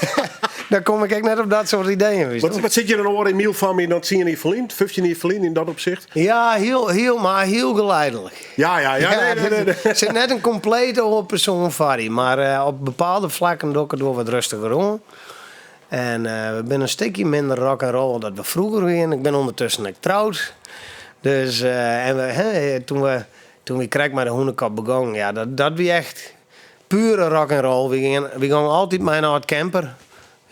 Speaker 4: dan kom ik ek net op dat soart ideeën, witst
Speaker 6: wat,
Speaker 4: wol.
Speaker 6: wat sit hjir in oare Emiel fan my dan 10 jier ferlyn, 15 jier ferlyn yn dat opsicht?
Speaker 4: Ja, hiel, hiel, mar hiel geleidelijk.
Speaker 6: Ja, ja, ja. Nee, nee, nee, nee.
Speaker 4: Er sit net in komplete oar persoan foar dy, mar eh, op bepaalde flakken doch ik it wol wat rêstiger oan. En eh, we binne in stikje minder rock and roll dat we froeger wiene. Ik bin ûndertusken ek troud. Dus, eh, en we, hè, toen we, toen we krekt mei de Hûnekop begongen, ja, dat, dat wie echt pure rock and roll. We gingen, we gongen altyd mei in âld camper.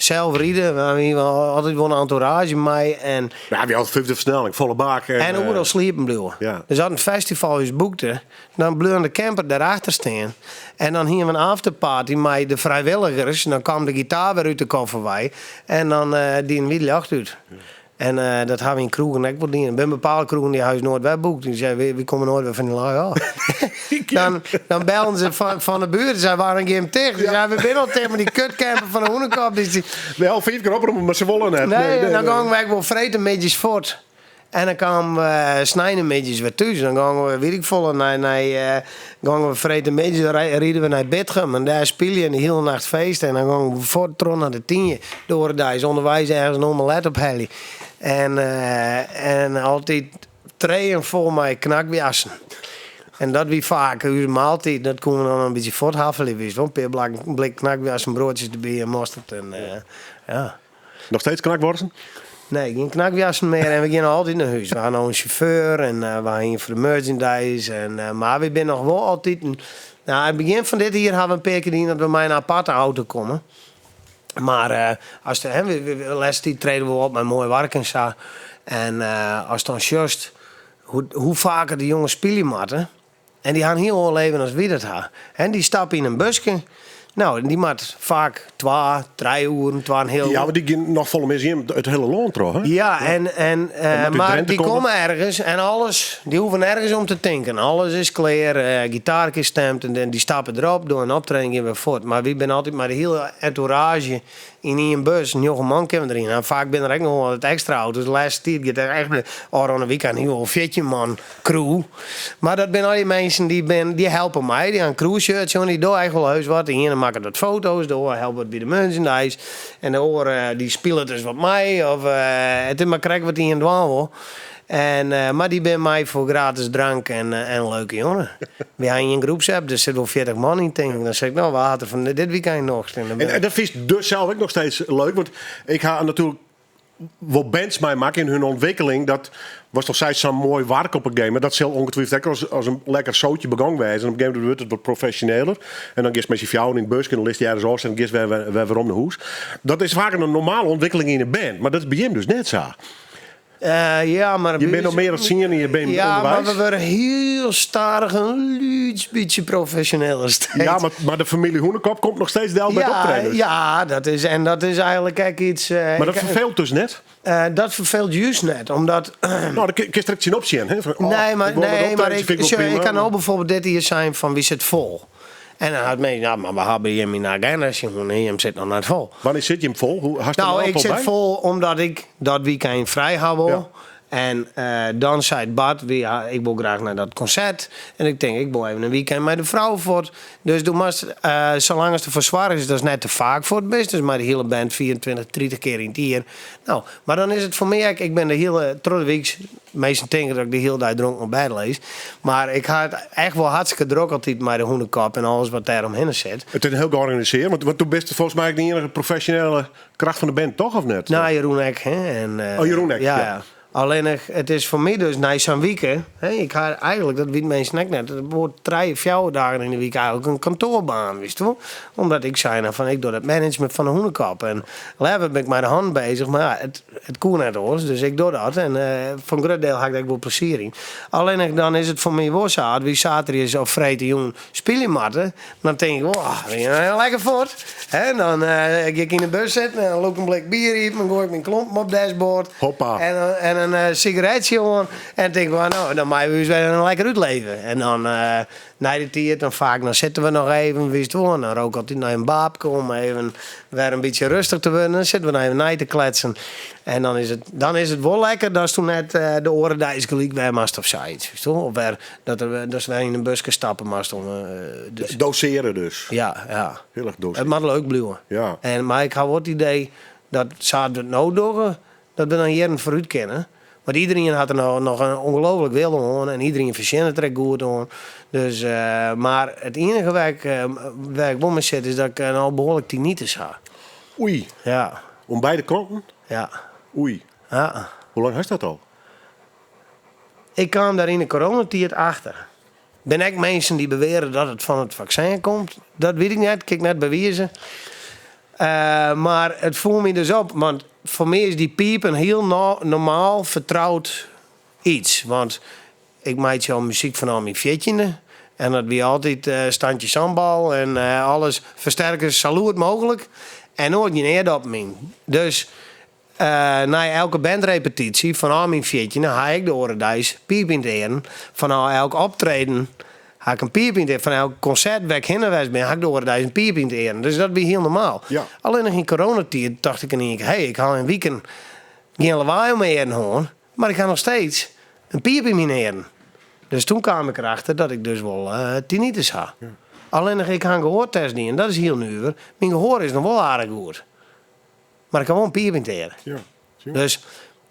Speaker 4: Sels ride, we hiene altyd wol in entourage mei. En
Speaker 6: Ja, we hadden vijfde versnelling, folle bak. En,
Speaker 4: en oeral sliepen bliuwe.
Speaker 6: ja.
Speaker 4: Dus as in festival ús boekte, dan bleau de camper dêrachter stean. En dan hiene we in afterparty mei de frijwilligers. Dan kaam de gitaar wer út de koffer wei. En dan eh diene wy it ljocht út. En eh, dat ha we yn kroegen ek wol dien. Der binne bepaalde kroegen dy ha ús noait wer boekt. Dy seinen, wy, wy komme noait wer fan dy lui ôf. dan, dan bellen se fan, fan de buert. Seinen, wêrom geane jim ticht? Dy seinen, we binne al ticht mei dy kutcamper fan de Hûnekop. Dy,
Speaker 6: We al vijf kear oproppen, mar se wolle net.
Speaker 4: Nee, en dan gongen we ek wol freedtemiddeis fuort. En dan kamen we sneintemiddeis wer thús. Dan gongen we, wit ik folle, nei, nei, eh, gongen we freedtemiddeis, riden we nei Bitgum. En dêr spylje en de hiele nacht feest. En dan gongen we fuort troch nei de Tynje. De oare deis ûnderweis ergens in omelet ophelje. En, eh, en altyd treien fol mei knakwoarsten. En dat wie faak ús maaltiid. Dat koene we dan in bytsje fuorthaffelje. Wist wol, in pear blakken, blik knakwoarsten, broadsjes derby en mosterd. En, eh, ja.
Speaker 6: Noch steeds knakworsten?
Speaker 4: Nee, gjin knakwoarsten mear en we geane altyd nei hûs. We ha no in sjauffeur en eh, we ha ien foar de merchandise. En, eh, mar we binne noch wol altyd... In, nou, yn it begjin fan dit jier ha we in pear kear dien dat we mei in aparte auto komme. Mar eh, as de, hè, we, we, de lêste tiid treden we op mei moai waark en sa. En eh, ast dan sjochst hoe, hoe faker de jonges spylje moatte. En dy ha in hiel oar leven as wy dat ha. En dy stappe yn in buske. Nou, en dy moat faak twa, trije oeren, twa en heal
Speaker 6: Ja, mar dy gean noch folle mear as it hiele lân troch, hè?
Speaker 4: Ja, en, en, eh,
Speaker 6: moet út
Speaker 4: mar
Speaker 6: Drenthe
Speaker 4: dy
Speaker 6: komme.
Speaker 4: komme ergens en alles, dy hoege nergens om te tinken. Alles is klear, eh, gitaar is stimd en dy stappe derop, dogge in optreden, gean wer fuort. Mar wy binne altyd mei de hiele entourage yn ien bus, njoggen man kinne we deryn. En faak binne der ek noch wol wat ekstra auto's. De lêste tiid giet der echt ôfrûne wykein hiel wol 14 man crew. Mar dat binne al dy minsken dy bin, dy helpe mei. Dy ha in crewshirtsje oan, dy dogge echt wol heus wat. De iene makket wat foto's, de oare helpt wat by de merchandise. En de oare dy spilet dus wat mei. Of eh, it is mar krekt wat ien dwaan wol. En, eh, mar dy binne mei foar gratis drank en, eh, en leuke jongen. Wy ha ien groepsapp, der sit wol 40 man yn, tink ik. Dan sis ik, no, wa hat der fan dit weekend noch? En dan
Speaker 6: En, en dat fynst dus sels ek noch steeds leuk, want ik ha natuerlik wol bands meimakke yn hun ûntwikkeling. Dat was toch steeds sa'n moai wark op in gegeven momint. Dat sil ongetwijfeld ek as, as in lekker sootje begong wêze. En op in gegeven momint wurdt it wat profesjoneler. En dan giest mei syn fjouweren yn it buske en dan litst dy ergens ôf en dan giest wer, wer, wer werom nei hûs. Dat is faak in normale ûntwikkeling yn in band, mar dat is by jim dus net sa.
Speaker 4: Eh, ja, mar...
Speaker 6: Je binne al mear dan tsien jier bin
Speaker 4: Ja, mar
Speaker 6: ûnderweis.
Speaker 4: we wurde hiel stadich in lyts bytsje profesjoneler steeds.
Speaker 6: Ja, mar, mar de famylje Hûnekop komt noch steeds del by it
Speaker 4: ja,
Speaker 6: optreden.
Speaker 4: ja, dat is, en dat is eigentlik ek iets...
Speaker 6: Mar dat
Speaker 4: ik-
Speaker 6: ferfeelt dus net?
Speaker 4: Dat ferfeelt juist net, omdat...
Speaker 6: No, dêr kinst der ek tsjinop sjen. Hè? Fan, oh,
Speaker 4: nee, mar,
Speaker 6: ik wol wat
Speaker 4: nee, mar
Speaker 6: optreden,
Speaker 4: ik,
Speaker 6: vind ik wol
Speaker 4: sjoch,
Speaker 6: prima,
Speaker 4: ik kan
Speaker 6: mar-
Speaker 4: no byfoarbyld dit jier sein fan wy sit fol. En dan hat men, ja, mar we ha by jim yn de agenda sjoen, nee, jim sit noch net fol.
Speaker 6: Wannear sit jim fol? Hoe, hast der
Speaker 4: No,
Speaker 6: in
Speaker 4: ik
Speaker 6: oantal
Speaker 4: sit
Speaker 6: by?
Speaker 4: fol omdat ik dat weekend frij ha wol.
Speaker 6: Ja.
Speaker 4: En dan seit Bart, wy, ja, ik wol graach nei dat konsert. En ik tink, ik wol even in weekend mei de frou fuort. Dus do moatst, salang ast derfoar soargest datst net te faak fuort bist, dus mei de hiele band 24, 30 kear yn it jier. No, mar dan is it foar my ek, ik bin de hiele, troch de wyks, minsken tinke dat ik de hiele dei dronken op bêd lis, mar ik ha it echt wol hartstikke drok altyd mei de Hûnekop en alles wat dêr omhinne sit.
Speaker 6: It is hiel georganisearre, want do bist folgens my ek de iennige profesjonele kracht fan de band, toch of net?
Speaker 4: No, Jeroen ek. Hè? En,
Speaker 6: Oh, Jeroen ek,
Speaker 4: Ja,
Speaker 6: ja.
Speaker 4: ja. Allinnich, it is foar my dus nei sa'n wike, hè, ik ha eigentlik, dat witte minsken ek net, it wurdt trije, fjouwer dagen yn de wike eigentlik in kantoarbaan, witst wol. Omdat ik sei no fan, ik doch dat management fan de Hûnekop en leaver bin ik mei de hannen bezich, mar ja, it, it koe net oars, dus ik doch dat en foar in grut diel ha ik dêr ek wol plezier yn. Allinnich dan is it foar my wol sa, as wy saterdeis of freedtejûn spylje moatte, dan tink ik, wow, we gean lekker fuort. Hè, dan gean ik yn de bus sitten en dan lûk ik in blik bier iepen en goai ik myn klompen op dashboard.
Speaker 6: Hoppa.
Speaker 4: En in sigaretsje oan. En tink ik, no, dan meie we ús wer lekker útleve. En dan nei de tiid, dan faak dan sitte we noch even, witst wol. En dan rook ik altyd noch in baapke om even wer in bytsje rêstich te wurden. Dan sitte we noch even nei te kletsen. En dan is it, dan is it wol lekker datsto net de oare deis gelyk wer moatst of sayts. Witst wol? Of wer, dat der, datst wer yn in buske stappe moatst om. Dus.
Speaker 6: Dosearje dus.
Speaker 4: Ja, ja.
Speaker 6: Hiel erch dosearje.
Speaker 4: It moat leuk bliuwe.
Speaker 6: Ja.
Speaker 4: En, mar ik ha wol it idee dat sa't we it no dogge, dat we dan jierren foarút kinne. Want iderien hat der no noch in ûngelooflik wil oan en iderien fertsjinnet der ek goed oan. Dus, mar it iennige wêr't ik, wêr't ik wol mei sit is dat ik al behoarlik tinnitus ha.
Speaker 6: Oei.
Speaker 4: Ja.
Speaker 6: Oan beide kanten?
Speaker 4: Ja.
Speaker 6: Oei.
Speaker 4: Ja.
Speaker 6: Hoe lang hast dat al?
Speaker 4: Ik kaam dêr yn de coronatiid achter. Binne ek minsken dy't beweare dat it fan it faksin komt. Dat wit ik net, kin ik net bewize. Mar it foel my dus op, want foar my is dy piip in hiel normaal, fertroud iets. Want ik meitsje al muzyk fanôf myn fjirtjinde. En dat wie altyd standje sambal en alles fersterkers sa lûd mooglik. En noait gjin eardoppen yn. Dus Nei elke bandrepetysje fanôf myn fjirtjinde ha ik de oare deis piip yn it earen. Fanôf elk optreden ha ik in piip yn it ear. Fan elk konsert wêr't ik hinne west bin ha ik de oare deis in piip yn it earen. Dus dat wie hiel normaal.
Speaker 6: Ja.
Speaker 4: Allinnich yn coronatiid tocht ik in ien kear, hé, ik ha in wiken gjin lawaai om myn earen hân, mar ik ha noch steeds in piip yn myn earen. Dus toen kaam ik erachter dat ik dus wol tinnitus ha. Allinnich ik ha in gehoartest dien, dat is hiel nuver. Myn gehoar is noch wol aardich goed. Mar ik ha wol in piip yn it ear.
Speaker 6: Ja,
Speaker 4: Dus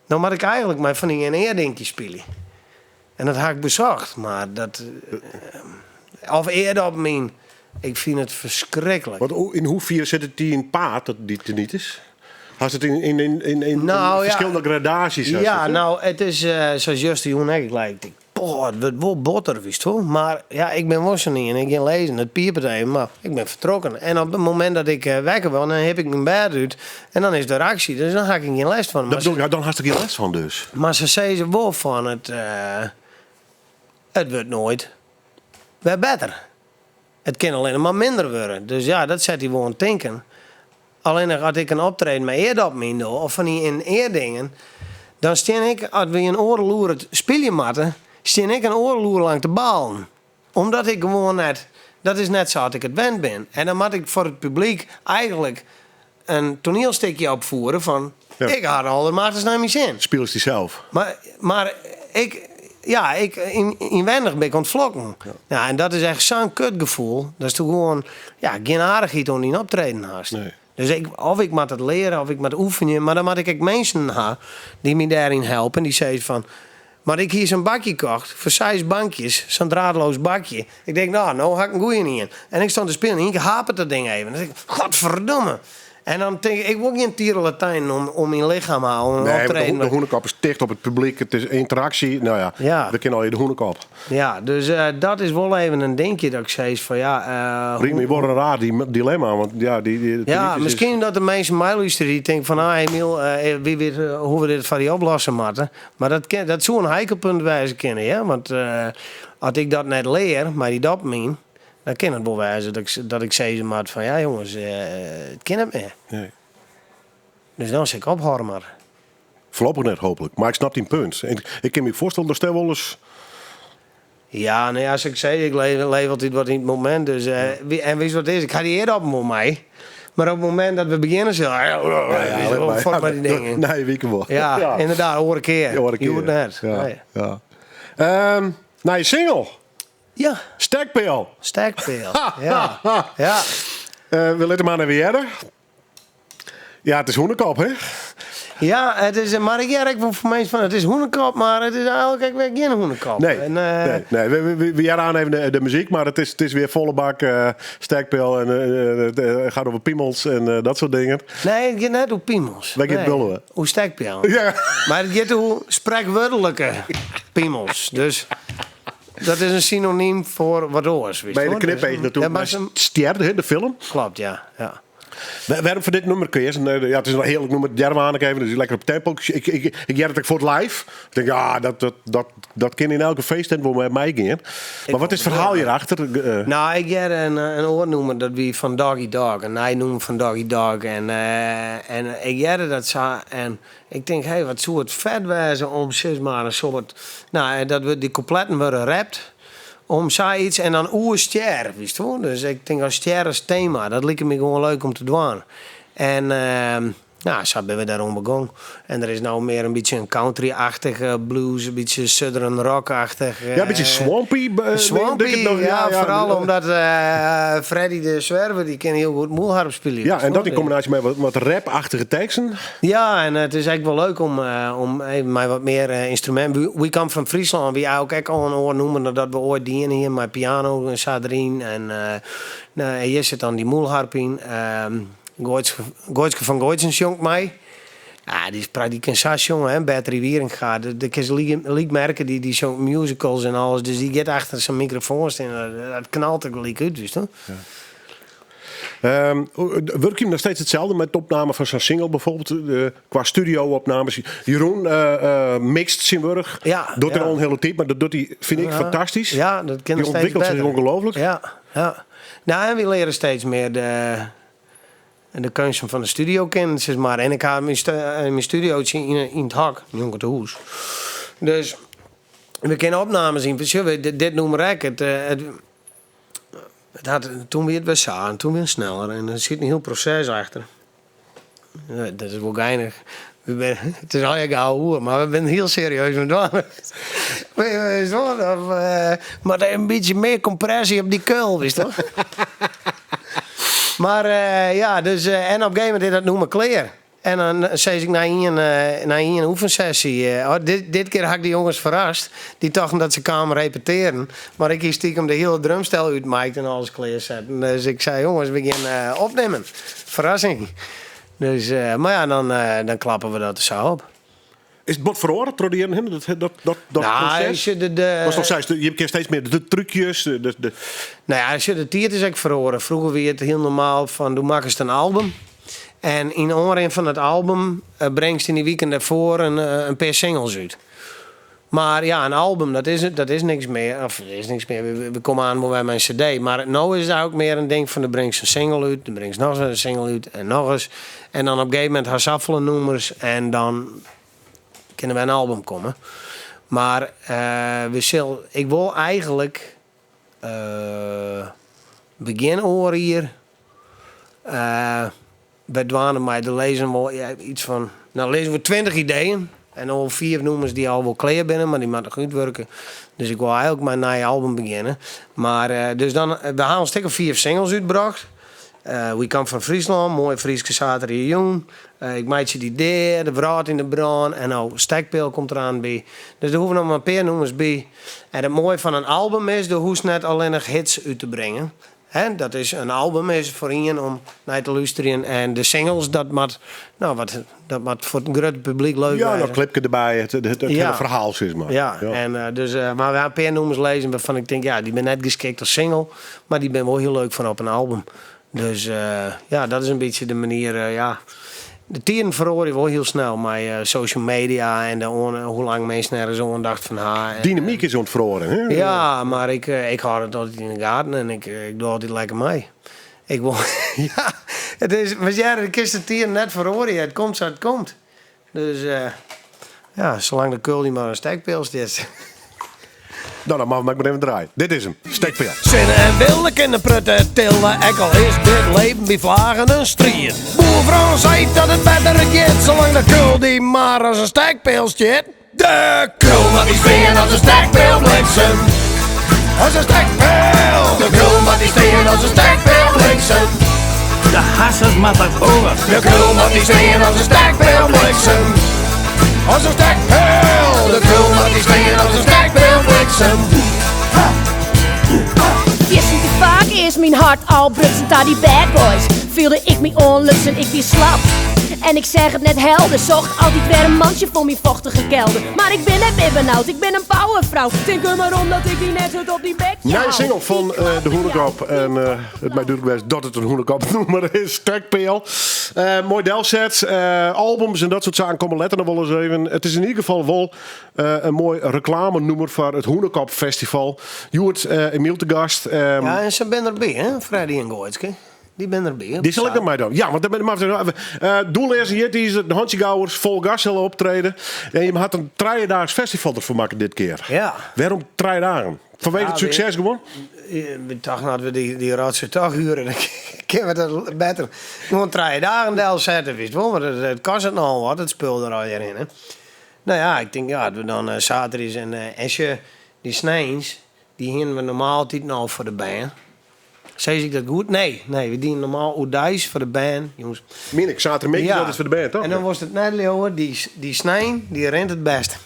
Speaker 4: no moat ik eigentlik mei fan dy in-ear-dinkjes spylje. En dat ha ik besocht, mar dat. Of eardoppen yn. Ik fyn it ferskriklik.
Speaker 6: Want yn hoefier sit it dy yn it paad, dat, dy tinnitus? Hast it yn, yn, yn, yn, yn
Speaker 4: Nou, ja.
Speaker 6: ferskillende gradaasjes? hast
Speaker 4: Ja,
Speaker 6: it, hè?
Speaker 4: no, it is sa as justerjûn ek. Ik lei, ik tink, Poh, it wurdt wol botter, witst wol. Mar ja, ik bin wol sa'n ien, ik gean lizzen, it piepet even, mar ik bin fertrokken. En op it momint dat ik wekker wurd, dan hip ik myn bêd út en dan is der aksje. Dus dan ha ik gjin lêst fan.
Speaker 6: Dat bedoel ik, ja, dan hast der gjin lêst fan dus.
Speaker 4: Mar se sizze wol fan it, it wurdt noait wer better. It kin allinnich mar minder wurde. Dus ja, dat set dy wol oan it tinken. Allinnich as ik in optreden mei eardoppen yn doch of fan dy in-ear-dingen, dan stean ik, as we in oardel oere spylje moatte, stean ik in oardel oere lang te balen. Omdat ik gewoan net, dat is net sa't ik it wend bin. En dan moat ik foar it publyk eigentlik in toanielstikje opfiere fan
Speaker 6: Ja.
Speaker 4: ik ha it aldermachtichst nei myn sin.
Speaker 6: Spylest dysels.
Speaker 4: Mar, mar ik, ja, ik, yn, ynwendich bin ik oan it flokken. Ja. en dat is echt sa'n kutgefoel. Datsto gewoan ja, gjin aardichheid oan dyn optreden hast.
Speaker 6: Nee.
Speaker 4: Dus ik, of ik moat it leare of ik moat oefenje, mar dan moat ik ek minsken ha dy't my dêryn helpe. En dy sizze fan, Mar ik hie sa'n bakje kocht foar seis bankjes, sa'n draadloos bakje. Ik denk, no, no ha ik in goeien ien. En ik stond te spyljen en yn ien kear hapert dat ding even. Dan denk ik, godverdomme. En dan tink ik, ik wol gjin tierelatijnen om myn lichem ha, om in
Speaker 6: Nee, want de,
Speaker 4: optreden.
Speaker 6: de hûnekop is ticht op it publyk, it is ynteraksje. No ja,
Speaker 4: Ja.
Speaker 6: we kinne allegear de hûnekop.
Speaker 4: Ja, dus eh, dat is wol even in dinkje dat ik sis fan ja. eh,
Speaker 6: Liket my wol in raar dilemma, want ja, die
Speaker 4: Ja,
Speaker 6: publiek is-
Speaker 4: miskien dat de minsken meilústerje dy't tinke fan ah Emiel, eh, wa wit hoe't we dit foar dy oplosse moatte. Mar dat, kin, dat soe in heikel punt wêze kinne, ja. Want eh, as ik dat net lear mei dy dopamine, dan kin it wol wêze dat ik, dat ik sizze moat fan ja jonges, eh, it kin net mear.
Speaker 6: Nee.
Speaker 4: Dus dan sil ik ophâlde mar.
Speaker 6: Foarlopich net, hooplik. Mar ik snap dyn punt. En ik kin my foarstelle dat dêr wolris...
Speaker 4: Ja, no ja, sa't ik sei, ik leef, leef altyd wat yn it momint. Dus, eh, en witst wat it is? Ik ha dy eardoppen wol mei. Mar op it momint dat we begjinne sille, ja,
Speaker 6: lit maar.
Speaker 4: fuort mei dy dingen.
Speaker 6: Nee, wike wol.
Speaker 4: Ja, ynderdaad, oare kear.
Speaker 6: Oare kear.
Speaker 4: Hjoed net.
Speaker 6: Ja,
Speaker 4: Nee.
Speaker 6: ja. Nije single.
Speaker 4: Ja.
Speaker 6: Stekpeal.
Speaker 4: Stekpeal. Ja. Ja.
Speaker 6: We litte mar even hearre. Ja, it is hûnekop, hè?
Speaker 4: Ja, it is, mar ik hear ek wol fan minsken fan it is hûnekop, mar it is eigenlik ek wer gjin hûnekop.
Speaker 6: Nee,
Speaker 4: En,
Speaker 6: nee, nee. We hearre oan even de muzyk, mar it is wer folle bak stekpeal en it giet oer piemels en dat soart dingen.
Speaker 4: Nee, it giet net oer piemels.
Speaker 6: Wêr giet it
Speaker 4: Nee,
Speaker 6: wol oer?
Speaker 4: Oer stekpeallen.
Speaker 6: Ja.
Speaker 4: Mar it giet oer sprekwurdlike piemels. Dus dat is in synonym foar wat oars.
Speaker 6: By de knipeach natuerlik nei Stjer, hè, de film.
Speaker 4: Kloppet, ja. ja.
Speaker 6: Wêrom foar dit nûmer keazen? Ja, it is in hearlik nûmer, hearre we oan even, dus lekker op tempo. Ik hear it ek foar it live. Ik tink, ja, dat kin yn elke feesttent wol mei my gean. Mar wat is it ferhaal hjirachter?
Speaker 4: No, ik hear in oar nûmer, dat wie fan Doggy Dogg, in nij nûmer fan Doggy Dogg. En ik hearde dat sa en ik tink, hé, wat soe it fet wêze om sis mar in soart, no, dat we dy kûpletten wurde rapt. Om sayts en dan oer stjer, witst wol. Dus ik tink as stjer as tema, dat like my gewoan leuk om te dwaan. En no, sa binne we dêr oan begûn. En der is no mear in bytsje in country-achtige blues, in bytsje southern rock-achtich.
Speaker 6: Ja, in bytsje swampy.
Speaker 4: Swampy, ja, foaral omdat Freddy de Zwerver, dy kin hiel goed mûlharp spylje.
Speaker 6: Ja, en dat yn kombinaasje mei wat rap-achtige teksten.
Speaker 4: Ja, en it is ek wol leuk om even mei wat mear ynstruminten. We Come From Fryslân wie eigenlik ek al in oar nûmer dan dat we oait dien hiene, mei piano en sa deryn. En no, hjir sit dan dy mûlharp yn. Goitske fan Goitsen sjongt mei. Ja, dy is prachtich, dy kin sa sjonge, hè, Bertrie Wierenga. Dat kinst lyk merke, dy sjongt musicals en alles. Dus dy giet achter sa'n mikrofoan stean en dat knalt der gelyk út, witst.
Speaker 6: Wurkje jim noch steeds itselde mei it opname fan sa'n single bijvoorbeeld? Kwa studio-opnames. Jeroen mixt tsjintwurdich.
Speaker 4: Ja,
Speaker 6: Docht er
Speaker 4: ja.
Speaker 6: al in hiele tiid, mar dat docht hy, fyn ik, fantastysk.
Speaker 4: Ja, dat kin
Speaker 6: Dy
Speaker 4: noch steeds
Speaker 6: ûntwikkelt sich
Speaker 4: better.
Speaker 6: ongelooflik.
Speaker 4: Ja, ja. No, en wy leare steeds mear de keunsten fan de studio kennen, sis mar. En ik ha myn studiotsje yn it hok, njonken it hûs. Dus we kinne opnames yn. Sjoch, dit nûmer ek. It hat, toen wie it wer sa en toen wie it sneller. En der sit in hiel proses achter. Ja, dat is wol geinich. We binne, it is allegear geouwehoer, mar we binne hiel serieus mei dwaande. Witst wol, of, moat even in bytsje mear kompresje op dy kuil, witst wol. Mar ja, dus, en op in gegeven momint is dat nûmer klear. En dan sis ik nei ien oefensessy, oh, dit kear ha ik de jonges ferrast. Dy tochten dat se kamen repetearen. Mar ik hie stiekem de hiele drumstel útmiked en alles klearsetten. Dus ik sei, jonges, we gean opnimmen. Ferrassing. Dus, mar ja, dan klappe we dat sa op.
Speaker 6: Is it bot feroare troch de jierren hinne, dat
Speaker 4: Nou,
Speaker 6: proses?
Speaker 4: als je de
Speaker 6: Watst al seist, je kinne steeds mear de trúkjes. De
Speaker 4: No ja, sjoch, de tiid is ek feroare. Froeger wie it hiel normaal fan do makkest in album. En yn oanrin fan it album bringst yn dy wiken dêrfoar in pear singles út. Mar ja, in album, dat is niks mear. Of, dat is niks mear. We komme oan wol wer mei in cd. Mar no is it eigentlik mear in ding fan do bringst in single út, do bringst noch in single út en noch ris. En dan op in gegeven momint hast safolle nûmers en dan kin der wer in album komme. Mar we sil, ik wol eigenlik begjin oar jier wer dwaande mei der lizze wol iets fan, no lizze wol 20 ideeën en al 5 nûmers dy't al wol klear binne, mar dy moatte noch útwurke. Dus ik wol eigenlik mei in nij album begjinne. Mar dus dan, we ha al in stik of 5 singles útbrocht. We Come From Fryslân, moaie Fryske saterdeitejûn. Ik meitsje dy dea, de wrâld yn de brân en no Stekpeal komt der aan by. Dus der hoege noch mar in pear nûmers by. En it moaie fan in album is, do hoechst net allinnich hits út te bringen. Hè, dat is, in album is foar ien om nei te lústerjen en de singles, dat moat, no, wat, dat moat foar it grutte publyk leuk
Speaker 6: Ja,
Speaker 4: wêze.
Speaker 6: dat klipke derby, it hiele ferhaal, sis mar.
Speaker 4: Ja, en, dus, mar we ha in pear nûmers lizzen wêrfan ik tink, ja, dy binne net geskikt as single, mar dy binne wol hiel leuk foar op in album. Dus ja, dat is in bytsje de manier, ja. De tiden feroarje wol hiel snel mei social media en de hoe lang minsken ergens oandacht fan ha.
Speaker 6: Dynamyk is oan it feroaren, hè?
Speaker 4: Ja, mar ik, ik hâld it altyd yn de gaten en ik, ik doch altyd lekker mei. Ik wol, ja, it is, want ja, do kinst de tiden net feroarje, it komt sa't it komt. Dus ja, salang de kul dy mar in stekpeal stiet.
Speaker 6: No, dan moat ik mar even draaien. Dit is 'm, stekpeal.
Speaker 4: Sinne en wille kinne prutte tille, ek al is dit leven by flagen in striid. Boer Frans seit dat it better giet, salang de kul dy mar as in stekpeal stiet. De kul moat dy stean as in stekpeal bliksem. As in stekpeal. De kul moat dy stean as in stekpeal bliksem.
Speaker 7: De hassers moat dat oer.
Speaker 4: De kul moat dy stean as in stekpeal bliksem. As in stekpeal. De kul moat dy stean as in stekpeal bliksem.
Speaker 8: Fierstente faak is myn hert al brutsen ta dy bad boys. Fielde ik my oanlutsen, ik wie slap. En ik seach it net helder, socht altyd wer in mantsje foar myn fochtige kelder. Mar ik bin net mear benaud, ik bin in powerfrou. Tink der mar om dat ik dy net hurd op dyn bekje
Speaker 6: Nije
Speaker 8: hou.
Speaker 6: single fan de Hûnekop. En it mei dúdlik wêze dat it in Hûnekop-nûmer is. Stekpeal. Moai delset. Albums en dat soart saken komme letter noch wol ris even. It is yn ieder gefal wol in moai reklamenûmer foar it Hûnekop Festival. Hjoed Emiel te gast.
Speaker 4: Ja, en se binne derby, hè? Freddy en Goitske. Dy binne derby.
Speaker 6: Dy sil ik noch meidwaan. Ja, want dan moat Doelleaze hjit de Hantsjegouwers fol gas sille optrede. En jim hat in trijedaags festival derfoar makke dit kear.
Speaker 4: Ja.
Speaker 6: Wêrom trije dagen? Fanwege
Speaker 4: Ja,
Speaker 6: it sukses gewoan?
Speaker 4: We tochten dat we dy rotsoai toch huren, dan kinne we dat better gewoan trije dagen delsette, witst wol. Want it kostet nochal wat, it spul der allegear hinne. No ja, ik tink ja, dat we dan saterdeis en en sjoch, dy sneins, dy hienen we normaal altyd al foar de bern. Sis ik dat goed? Nee, nee, we dienen normaal oerdeis foar de bern, jûns.
Speaker 6: Mien ik, saterdeitemiddei
Speaker 4: Ja.
Speaker 6: altyd foar de bern, toch?
Speaker 4: En dan wolst it net leauwe, dy snein, dy rint it bêst.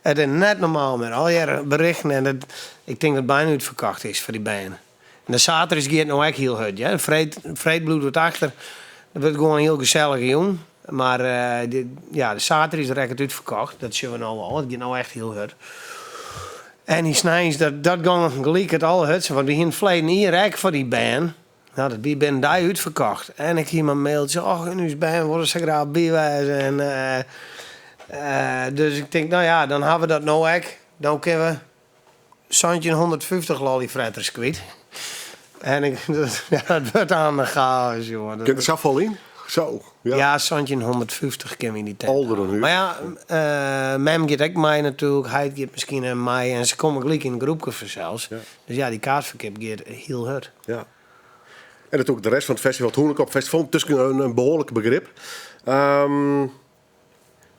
Speaker 4: It is net normaal mear. Allegearre berichten en dat, ik tink dat it byna útferkocht is foar dy bern. En de saterdeis giet no ek hiel hurd, hear. Freed, freed bliuwt wat achter. Dat wurdt gewoan in hiel gesellige jûn. Mar de, ja, de saterdeis rekket útferkocht. Dat sjogge we no al. It giet no echt hiel hurd. En dy sneins, dat, dat gong gelyk it allerhurdste. Want we hienen ferleden jier ek foar dy bern. No, dat wie binnen in dei útferkocht. En ik hie mar mailtsje, och, en ús bern wolle sa graach by wêze. En, dus ik tink, no ja, dan ha we dat no ek. Dan kinne we 1750 lollyfretters kwyt. En ik, ja, dat wurdt aan de chaos, jongen.
Speaker 6: Kin der safolle yn? Zo. Ja.
Speaker 4: Ja, 1750 kinne we yn dy tent.
Speaker 6: Alder in
Speaker 4: Mar ja, mem giet ek mei natuerlik, heit giet miskien ek mei en se komme gelyk yn in groepke fansels.
Speaker 6: Ja.
Speaker 4: Dus ja, dy kaartferkeap giet hiel hurd.
Speaker 6: Ja. En natuerlik de rest fan it festival, it Hûnekop Festival, tusken in behoarlik begrip.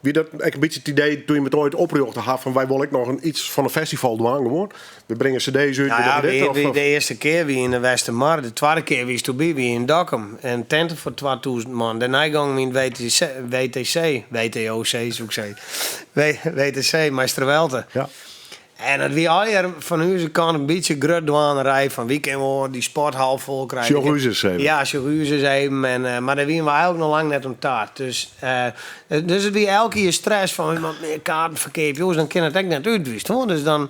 Speaker 6: Wie dat ek in bytsje it idee toen jim it oait oprjochte ha fan wy wolle ek noch in iets fan in festival dwaan gewoan? We bringe cd's út,
Speaker 4: Nou
Speaker 6: we
Speaker 4: ja,
Speaker 6: dogge dit of
Speaker 4: de earste kear wie yn de Westermar, de twadde kear wiesto by, wie yn Dokkum. En tinte foar 2000 man. Dêrnei gongen we yn it WTC, WTC, WTOC soe ik sizze. WTC, mei Strawelte.
Speaker 6: Ja.
Speaker 4: En dat wie allegear fan ús kant in bytsje grutdwanerij fan wy kinne wol dy sporthal fol krije.
Speaker 6: Sjoch ús ris even.
Speaker 4: Ja, sjoch ús ris even. En, mar dêr wiene we eigentlik noch lang net oan ta. Dus, dus it wie elk jier stress fan we moatte mear kaarten ferkeapje, oars dan kin it ek net út, witst wol. Dus dan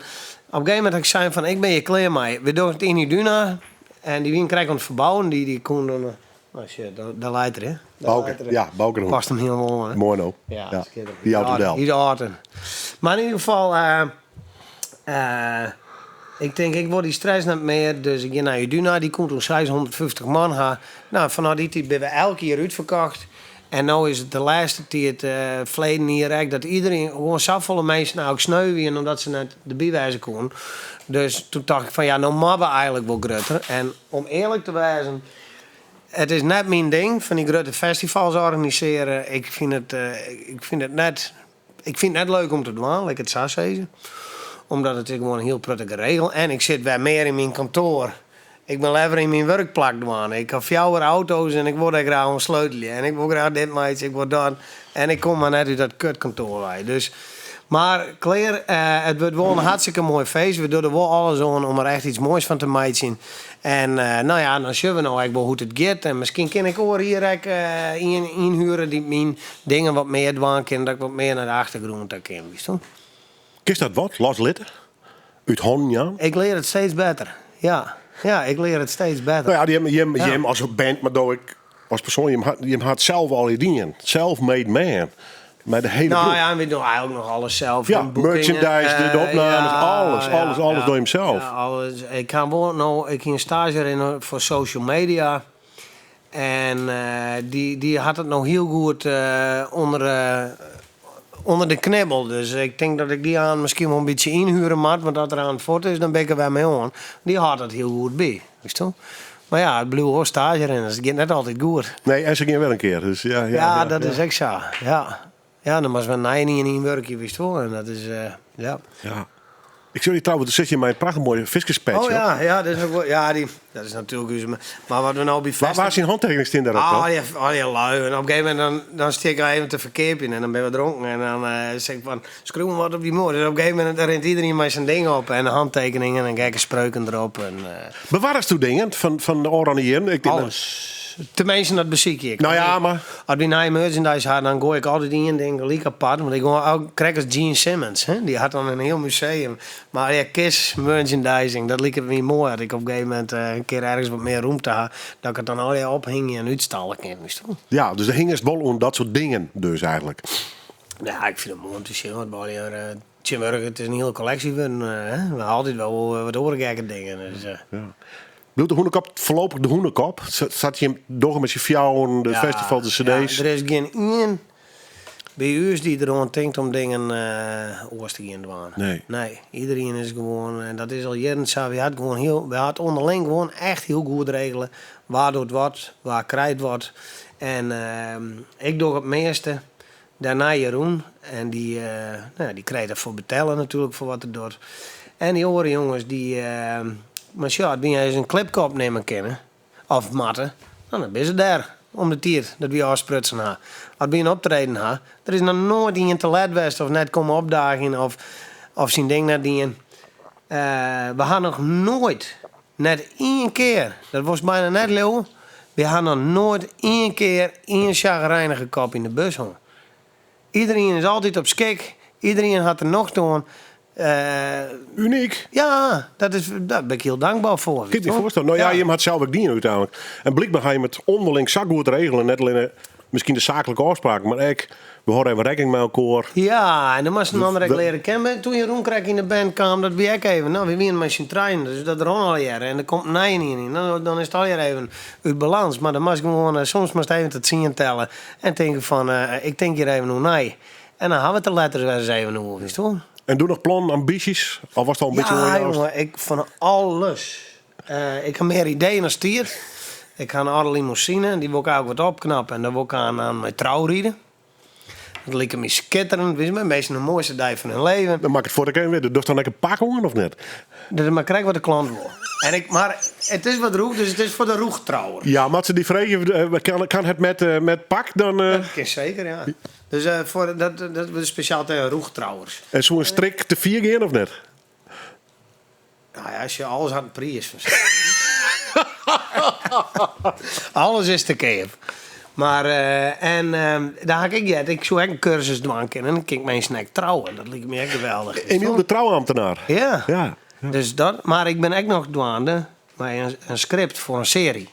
Speaker 4: op in gegeven momint ha ik sein fan ik bin hjir klear mei. We dogge it yn Iduna en dy wiene krekt oan it ferbouwen, dy koene dan Oh shit, daar leit er, hè?
Speaker 6: Bauke, ja, Bauke de
Speaker 4: Past him hielendal oan, hè?
Speaker 6: Moai no.
Speaker 4: Ja,
Speaker 6: ja.
Speaker 4: skitterend.
Speaker 6: Dy auto del.
Speaker 4: Dy auto. Mar yn ieder gefal, ik tink, ik wol dy stress net mear, dus ik gean nei Iduna. Dy komt oer 650 man ha. No, fanôf dy tiid binne we elk jier útferkocht. En no is it de lêste tiid, ferleden jier ek, dat iedereen, gewoan safolle minsken eigentlik sneu wienen omdat se net derby wêze koenen. Dus toen tocht ik fan ja, no moatte we eigentlik wol grutter. En om earlik te wêzen, It is net myn ding, fan dy grutte festivals organisearje. Ik fyn it, ik fyn it net, ik fyn it net leuk om te dwaan, lit ik it sa sizze. Omdat it is gewoan in hiel protte geregel. En ik sit wer mear yn myn kantoar. Ik bin leaver yn myn wurkplak dwaande. Ik ha fjouwer auto's en ik wol dêr graach oan sleutelje. En ik wol graach dit meitsje, ik wol dat. En ik kom mar net út dat kutkantoar wei. Dus, mar klear, it wurdt wol in hartstikke moai feest. We dogge der wol alles oan om der echt iets moais fan te meitsjen. En no ja, dan sjogge we no ek wol hoe't it giet. En miskien kin ik oar jier ek ien ynhuere dy't myn dingen wat mear dwaan kin, dat ik wat mear nei de achtergrûn ta kin, witsto.
Speaker 6: Kinst dat wat, loslitte? Út hannen jaan?
Speaker 4: Ik lear it steeds better, ja. Ja, ik lear it steeds better.
Speaker 6: Nou ja, jim, jim, jim as band, mar do ek as persoan, jim, jim ha it sels allegear dien. Self-made man. Mei de hiele
Speaker 4: Nou
Speaker 6: groep.
Speaker 4: ja, we dogge eigentlik noch alles sels.
Speaker 6: Ja,
Speaker 4: De boekingen,
Speaker 6: merchandise, de opnames, alles, alles, alles door hemzelf.
Speaker 4: Ja, alles. Ik ha wol no, ik hie in staazje rinnen foar social media. En dy, dy hat it no hiel goed ûnder, ûnder de knibbel. Dus ik tink dat ik dy aan miskien wol in bytsje ynhuere moat. Want as er aan fuort is, dan bin ik der wer mei oan. Dy hâldt it hiel goed by, witsto. Mar ja, it bliuwe wol staazjerinners. It giet net altyd goed.
Speaker 6: Nee, en se gean wer in kear. Dus ja, ja,
Speaker 4: Ja,
Speaker 6: ja,
Speaker 4: dat
Speaker 6: ja.
Speaker 4: is ek sa. Ja. Ja, dan moatst wer nij ien ynwurkje, witsto. En dat is, ja.
Speaker 6: Ja. Ik sil je trouwens, dan sit je mei in prachtich moaie fiskerspetsje
Speaker 4: Oh
Speaker 6: op.
Speaker 4: ja, ja, dat is ook wel, ja, die, dat is natuerlik ús. Mar wat we no by
Speaker 6: Wa, wa syn hantekening stean dêrop dan?
Speaker 4: Al die, al die lui. En op in gegeven momint dan, dan stean ik even te ferkeapjen en dan binne we dronken. En dan zeg ik fan, skriuw mar wat op dy muorre. Dus op in gegeven momint dan rint iedereen mei syn ding op en de hantekeningen en gekke spreuken derop. En,
Speaker 6: Bewarrest dingen fan, fan de ôfrûne jierren? Ik,
Speaker 4: Alles. Teminsten, dat besykje ik.
Speaker 6: Nou ja, mar...
Speaker 4: As wy nije merchandise ha, dan goai ik altyd ien ding gelyk apart. Want ik goai ook, krekt as Gene Simmons, hè, dy hat dan in hiel museum. Mar ja, Kiss merchandising, dat liket my moai as ik op in gegeven momint in kear ergens wat mear rûmte ha, dat ik it dan allegear ophingje en útstalle kin, witsto.
Speaker 6: Ja, dus do hingest wol oan dat soart dingen dus eigentlik.
Speaker 4: Ja, ik fyn it moai om te sjen wat we allegear tsjintwurdich, it is in hiele kolleksje wurden. Hè? We ha altyd wol wat oare gekke dingen. Dus,
Speaker 6: Ja. Bliuwt de Hûnekop foarlopich de Hûnekop? Sa't jim dogge mei syn fjouweren, de festivals, de cd's?
Speaker 4: Ja, der is gjin ien by ús dy't deroan tinkt om dingen oars te gean dwaan.
Speaker 6: Nee.
Speaker 4: Nee, iederien is gewoan, en dat is al jierren sa, wy hat gewoan hiel, wy hat ûnderling gewoan echt hiel goed regele. Wa docht wat, wa krijt wat. En ik doch it measte. Dêrnei Jeroen en dy, no ja, dy krijt derfoar betelle natuerlik foar wat er docht. En dy oare jonges dy, mar sjoch, as wy ris in klipke opnimme kinne of moatte, no dan binne se dêr om de tiid dat wy ôfsprutsen ha. As wy in optreden ha, der is noch noait ien te let west of net komme opdaagjen of, of syn ding net dien. We ha noch noait, net ien kear, dat wolst byna net leauwe, wy ha noch noait ien kear ien sjagrijnige kop yn de bus hân. Iederien is altyd op skik, iederien hat der nocht oan.
Speaker 6: Unyk.
Speaker 4: Ja, dat is, dêr bin ik hiel dankber foar.
Speaker 6: Kin ik my foarstelle. No ja, jim ha it sels ek dien úteinlik. En blykber ha jim it ûnderling sa goed regele, net allinne miskien de saaklike ôfspraken, mar ek we hâlde even rekkening mei elkoar.
Speaker 4: Ja, en dan moatst in ander ek leare kennen. Toen Jeroen krekt yn de band kaam, dat wie ek even. No, wy wienen mei syn trijen, dus dat rûn allegearre. En der komt in nijen ien yn, dan, dan is it allegear even út balans. Mar dan moatst gewoan, eh, soms moatst even tot tsien telle en tinke fan, eh, ik tink hjir even oer nei. En dan ha we it der letter wer ris even oer, witst wol.
Speaker 6: En doe noch plannen, ambysjes? Of was it al in bytsje
Speaker 4: Ja,
Speaker 6: oanjûn?
Speaker 4: jonge, ik fan alles. Eh, ik ha mear ideeën as tiid. Ik ha in âlde limosine en dy wol ik eigentlik wat opknappe en dan wol ik aan, aan mei trouride. Dat liket my skitterend. Wist je, minsken de moaiste dei fan hun leven.
Speaker 6: Dan makket foar ik even witte, dochst dan ek in pak oan of net?
Speaker 4: Dat is mar krekt wat de klant wol. En ik, mar it is wat rûch, dus it is foar de rûchtrouwer.
Speaker 6: Ja, mar as se dy freegje, eh, kan, kan het met, eh, met pak dan... eh,
Speaker 4: Dat kin seker, ja. Dus eh, foar, dat, dat is spesjaal tegen rûchtrouwers.
Speaker 6: En soe in strik te fier gean of net?
Speaker 4: Nou ja, als je alles hat in priis. Alles is te keap. Mar, eh, en eh, dêr ha ik ek heard, ik soe ek in kursus dwaan kinne en dan kin ik minsken ek trouwe. Dat liket my ek geweldich.
Speaker 6: Emiel de trouambtenaar.
Speaker 4: Ja.
Speaker 6: Ja.
Speaker 4: Dus dat, mar ik bin ek noch dwaande mei in, in skript foar in searje.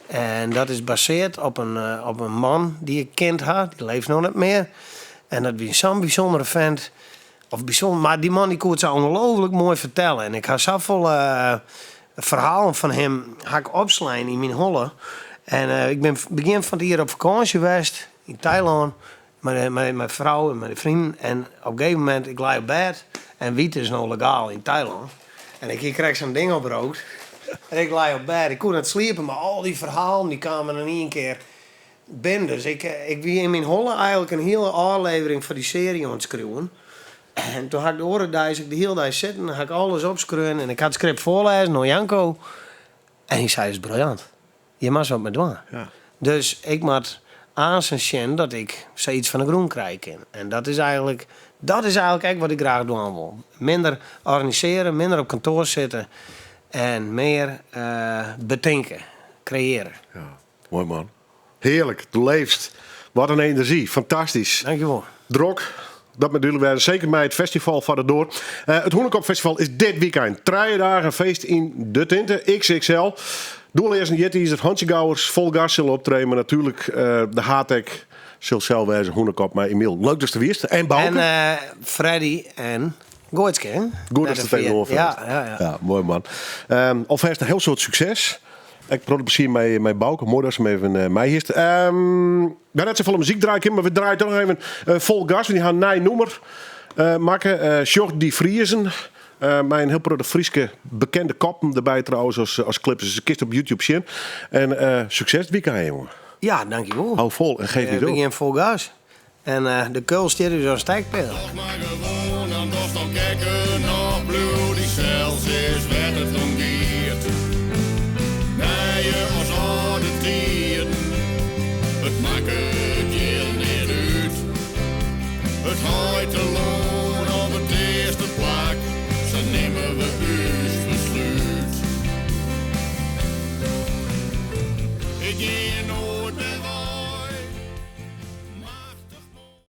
Speaker 4: En dat is basearre op in, eh, op in man dy't ik kend ha, dy leeft no net mear. En dat wie sa'n bysûndere fint. Of bysûnder, mar dy man dy koe it sa ongelooflik moai fertelle. En ik ha safolle eh, ferhalen fan him ha ik opslein yn myn holle. En eh, ik bin begjin fan it jier op fakânsje west yn Tailân mei, mei myn frou en mei de freonen. En op in gegeven momint, ik lei op bêd en wyt is no legaal yn Tailân. En ik hie krekt sa'n ding oprookt. En ik lei op bêd, ik koe net sliepe, mar al dy ferhalen dy kamen in ien kear binnen. Dus ik, ik wie yn myn holle eigentlik in hiele ôflevering foar dy searje oan it skriuwen. En doe ha ik de oare deis, ik de hiele dei sitten, ha ik alles opskreaun en ik ha it skript foarlêzen oan Janko. En hy sei, dat is briljant. Je moatte wat mei dwaan.
Speaker 6: Ja.
Speaker 4: Dus ik moat aansen sjen dat ik sayts fan de grûn krije kin. En dat is eigenlijk, dat is eigenlijk ek wat ik graach dwaan wol. Minder organisearje, minder op kantoar sitte en mear betinke, kreëarje.
Speaker 6: Ja, moai man. Hearlik, do leefst. Wat in enerzjy, fantastysk.
Speaker 4: Dankjewol.
Speaker 6: Drok, dat moat dúdlik wêze. Seker mei it festival foar de doar. It Hûnekop Festival is dit wykein. Trije dagen feest yn de tinte, XXL. Doelleazen, Jitizer, Hantsjegouwers, fol gas sille optrede. Mar natuerlik de haadact sil sels wêze, Hûnekop mei Emiel. Leuk datst der wiest. En Bauke.
Speaker 4: En Freddy en Goitske, hè?
Speaker 6: Goed datst it even oanfolst.
Speaker 4: Ja, ja, ja.
Speaker 6: Ja, moai man. Alfêst in hiel soad sukses. Ek protte plezier mei Bauke. Moai datst him even mei hiest. We ha net safolle muzyk draaie kinnen, mar we draaie toch noch even fol gas. Want dy ha in nij nûmer makke. Sjoch dy Friezen. Mei in hiel protte Fryske bekende koppen derby trouwens as clips. Dus kinst op YouTube sjen. En sukses it wykein, jonge.
Speaker 4: Ja, dankjewol.
Speaker 6: Hou fol en geef niet
Speaker 4: We
Speaker 6: op.
Speaker 4: gean fol gas. En de keul stiet ús as stekpeal.
Speaker 5: Doch mar gewoan, dan dochst al gekke noch. Bliuw dysels is wêr't it om giet. Nije as âlde tiden, it makket hjir neat út. It heitelân of it earste plak, sa nimme we ús beslút. Ik gean.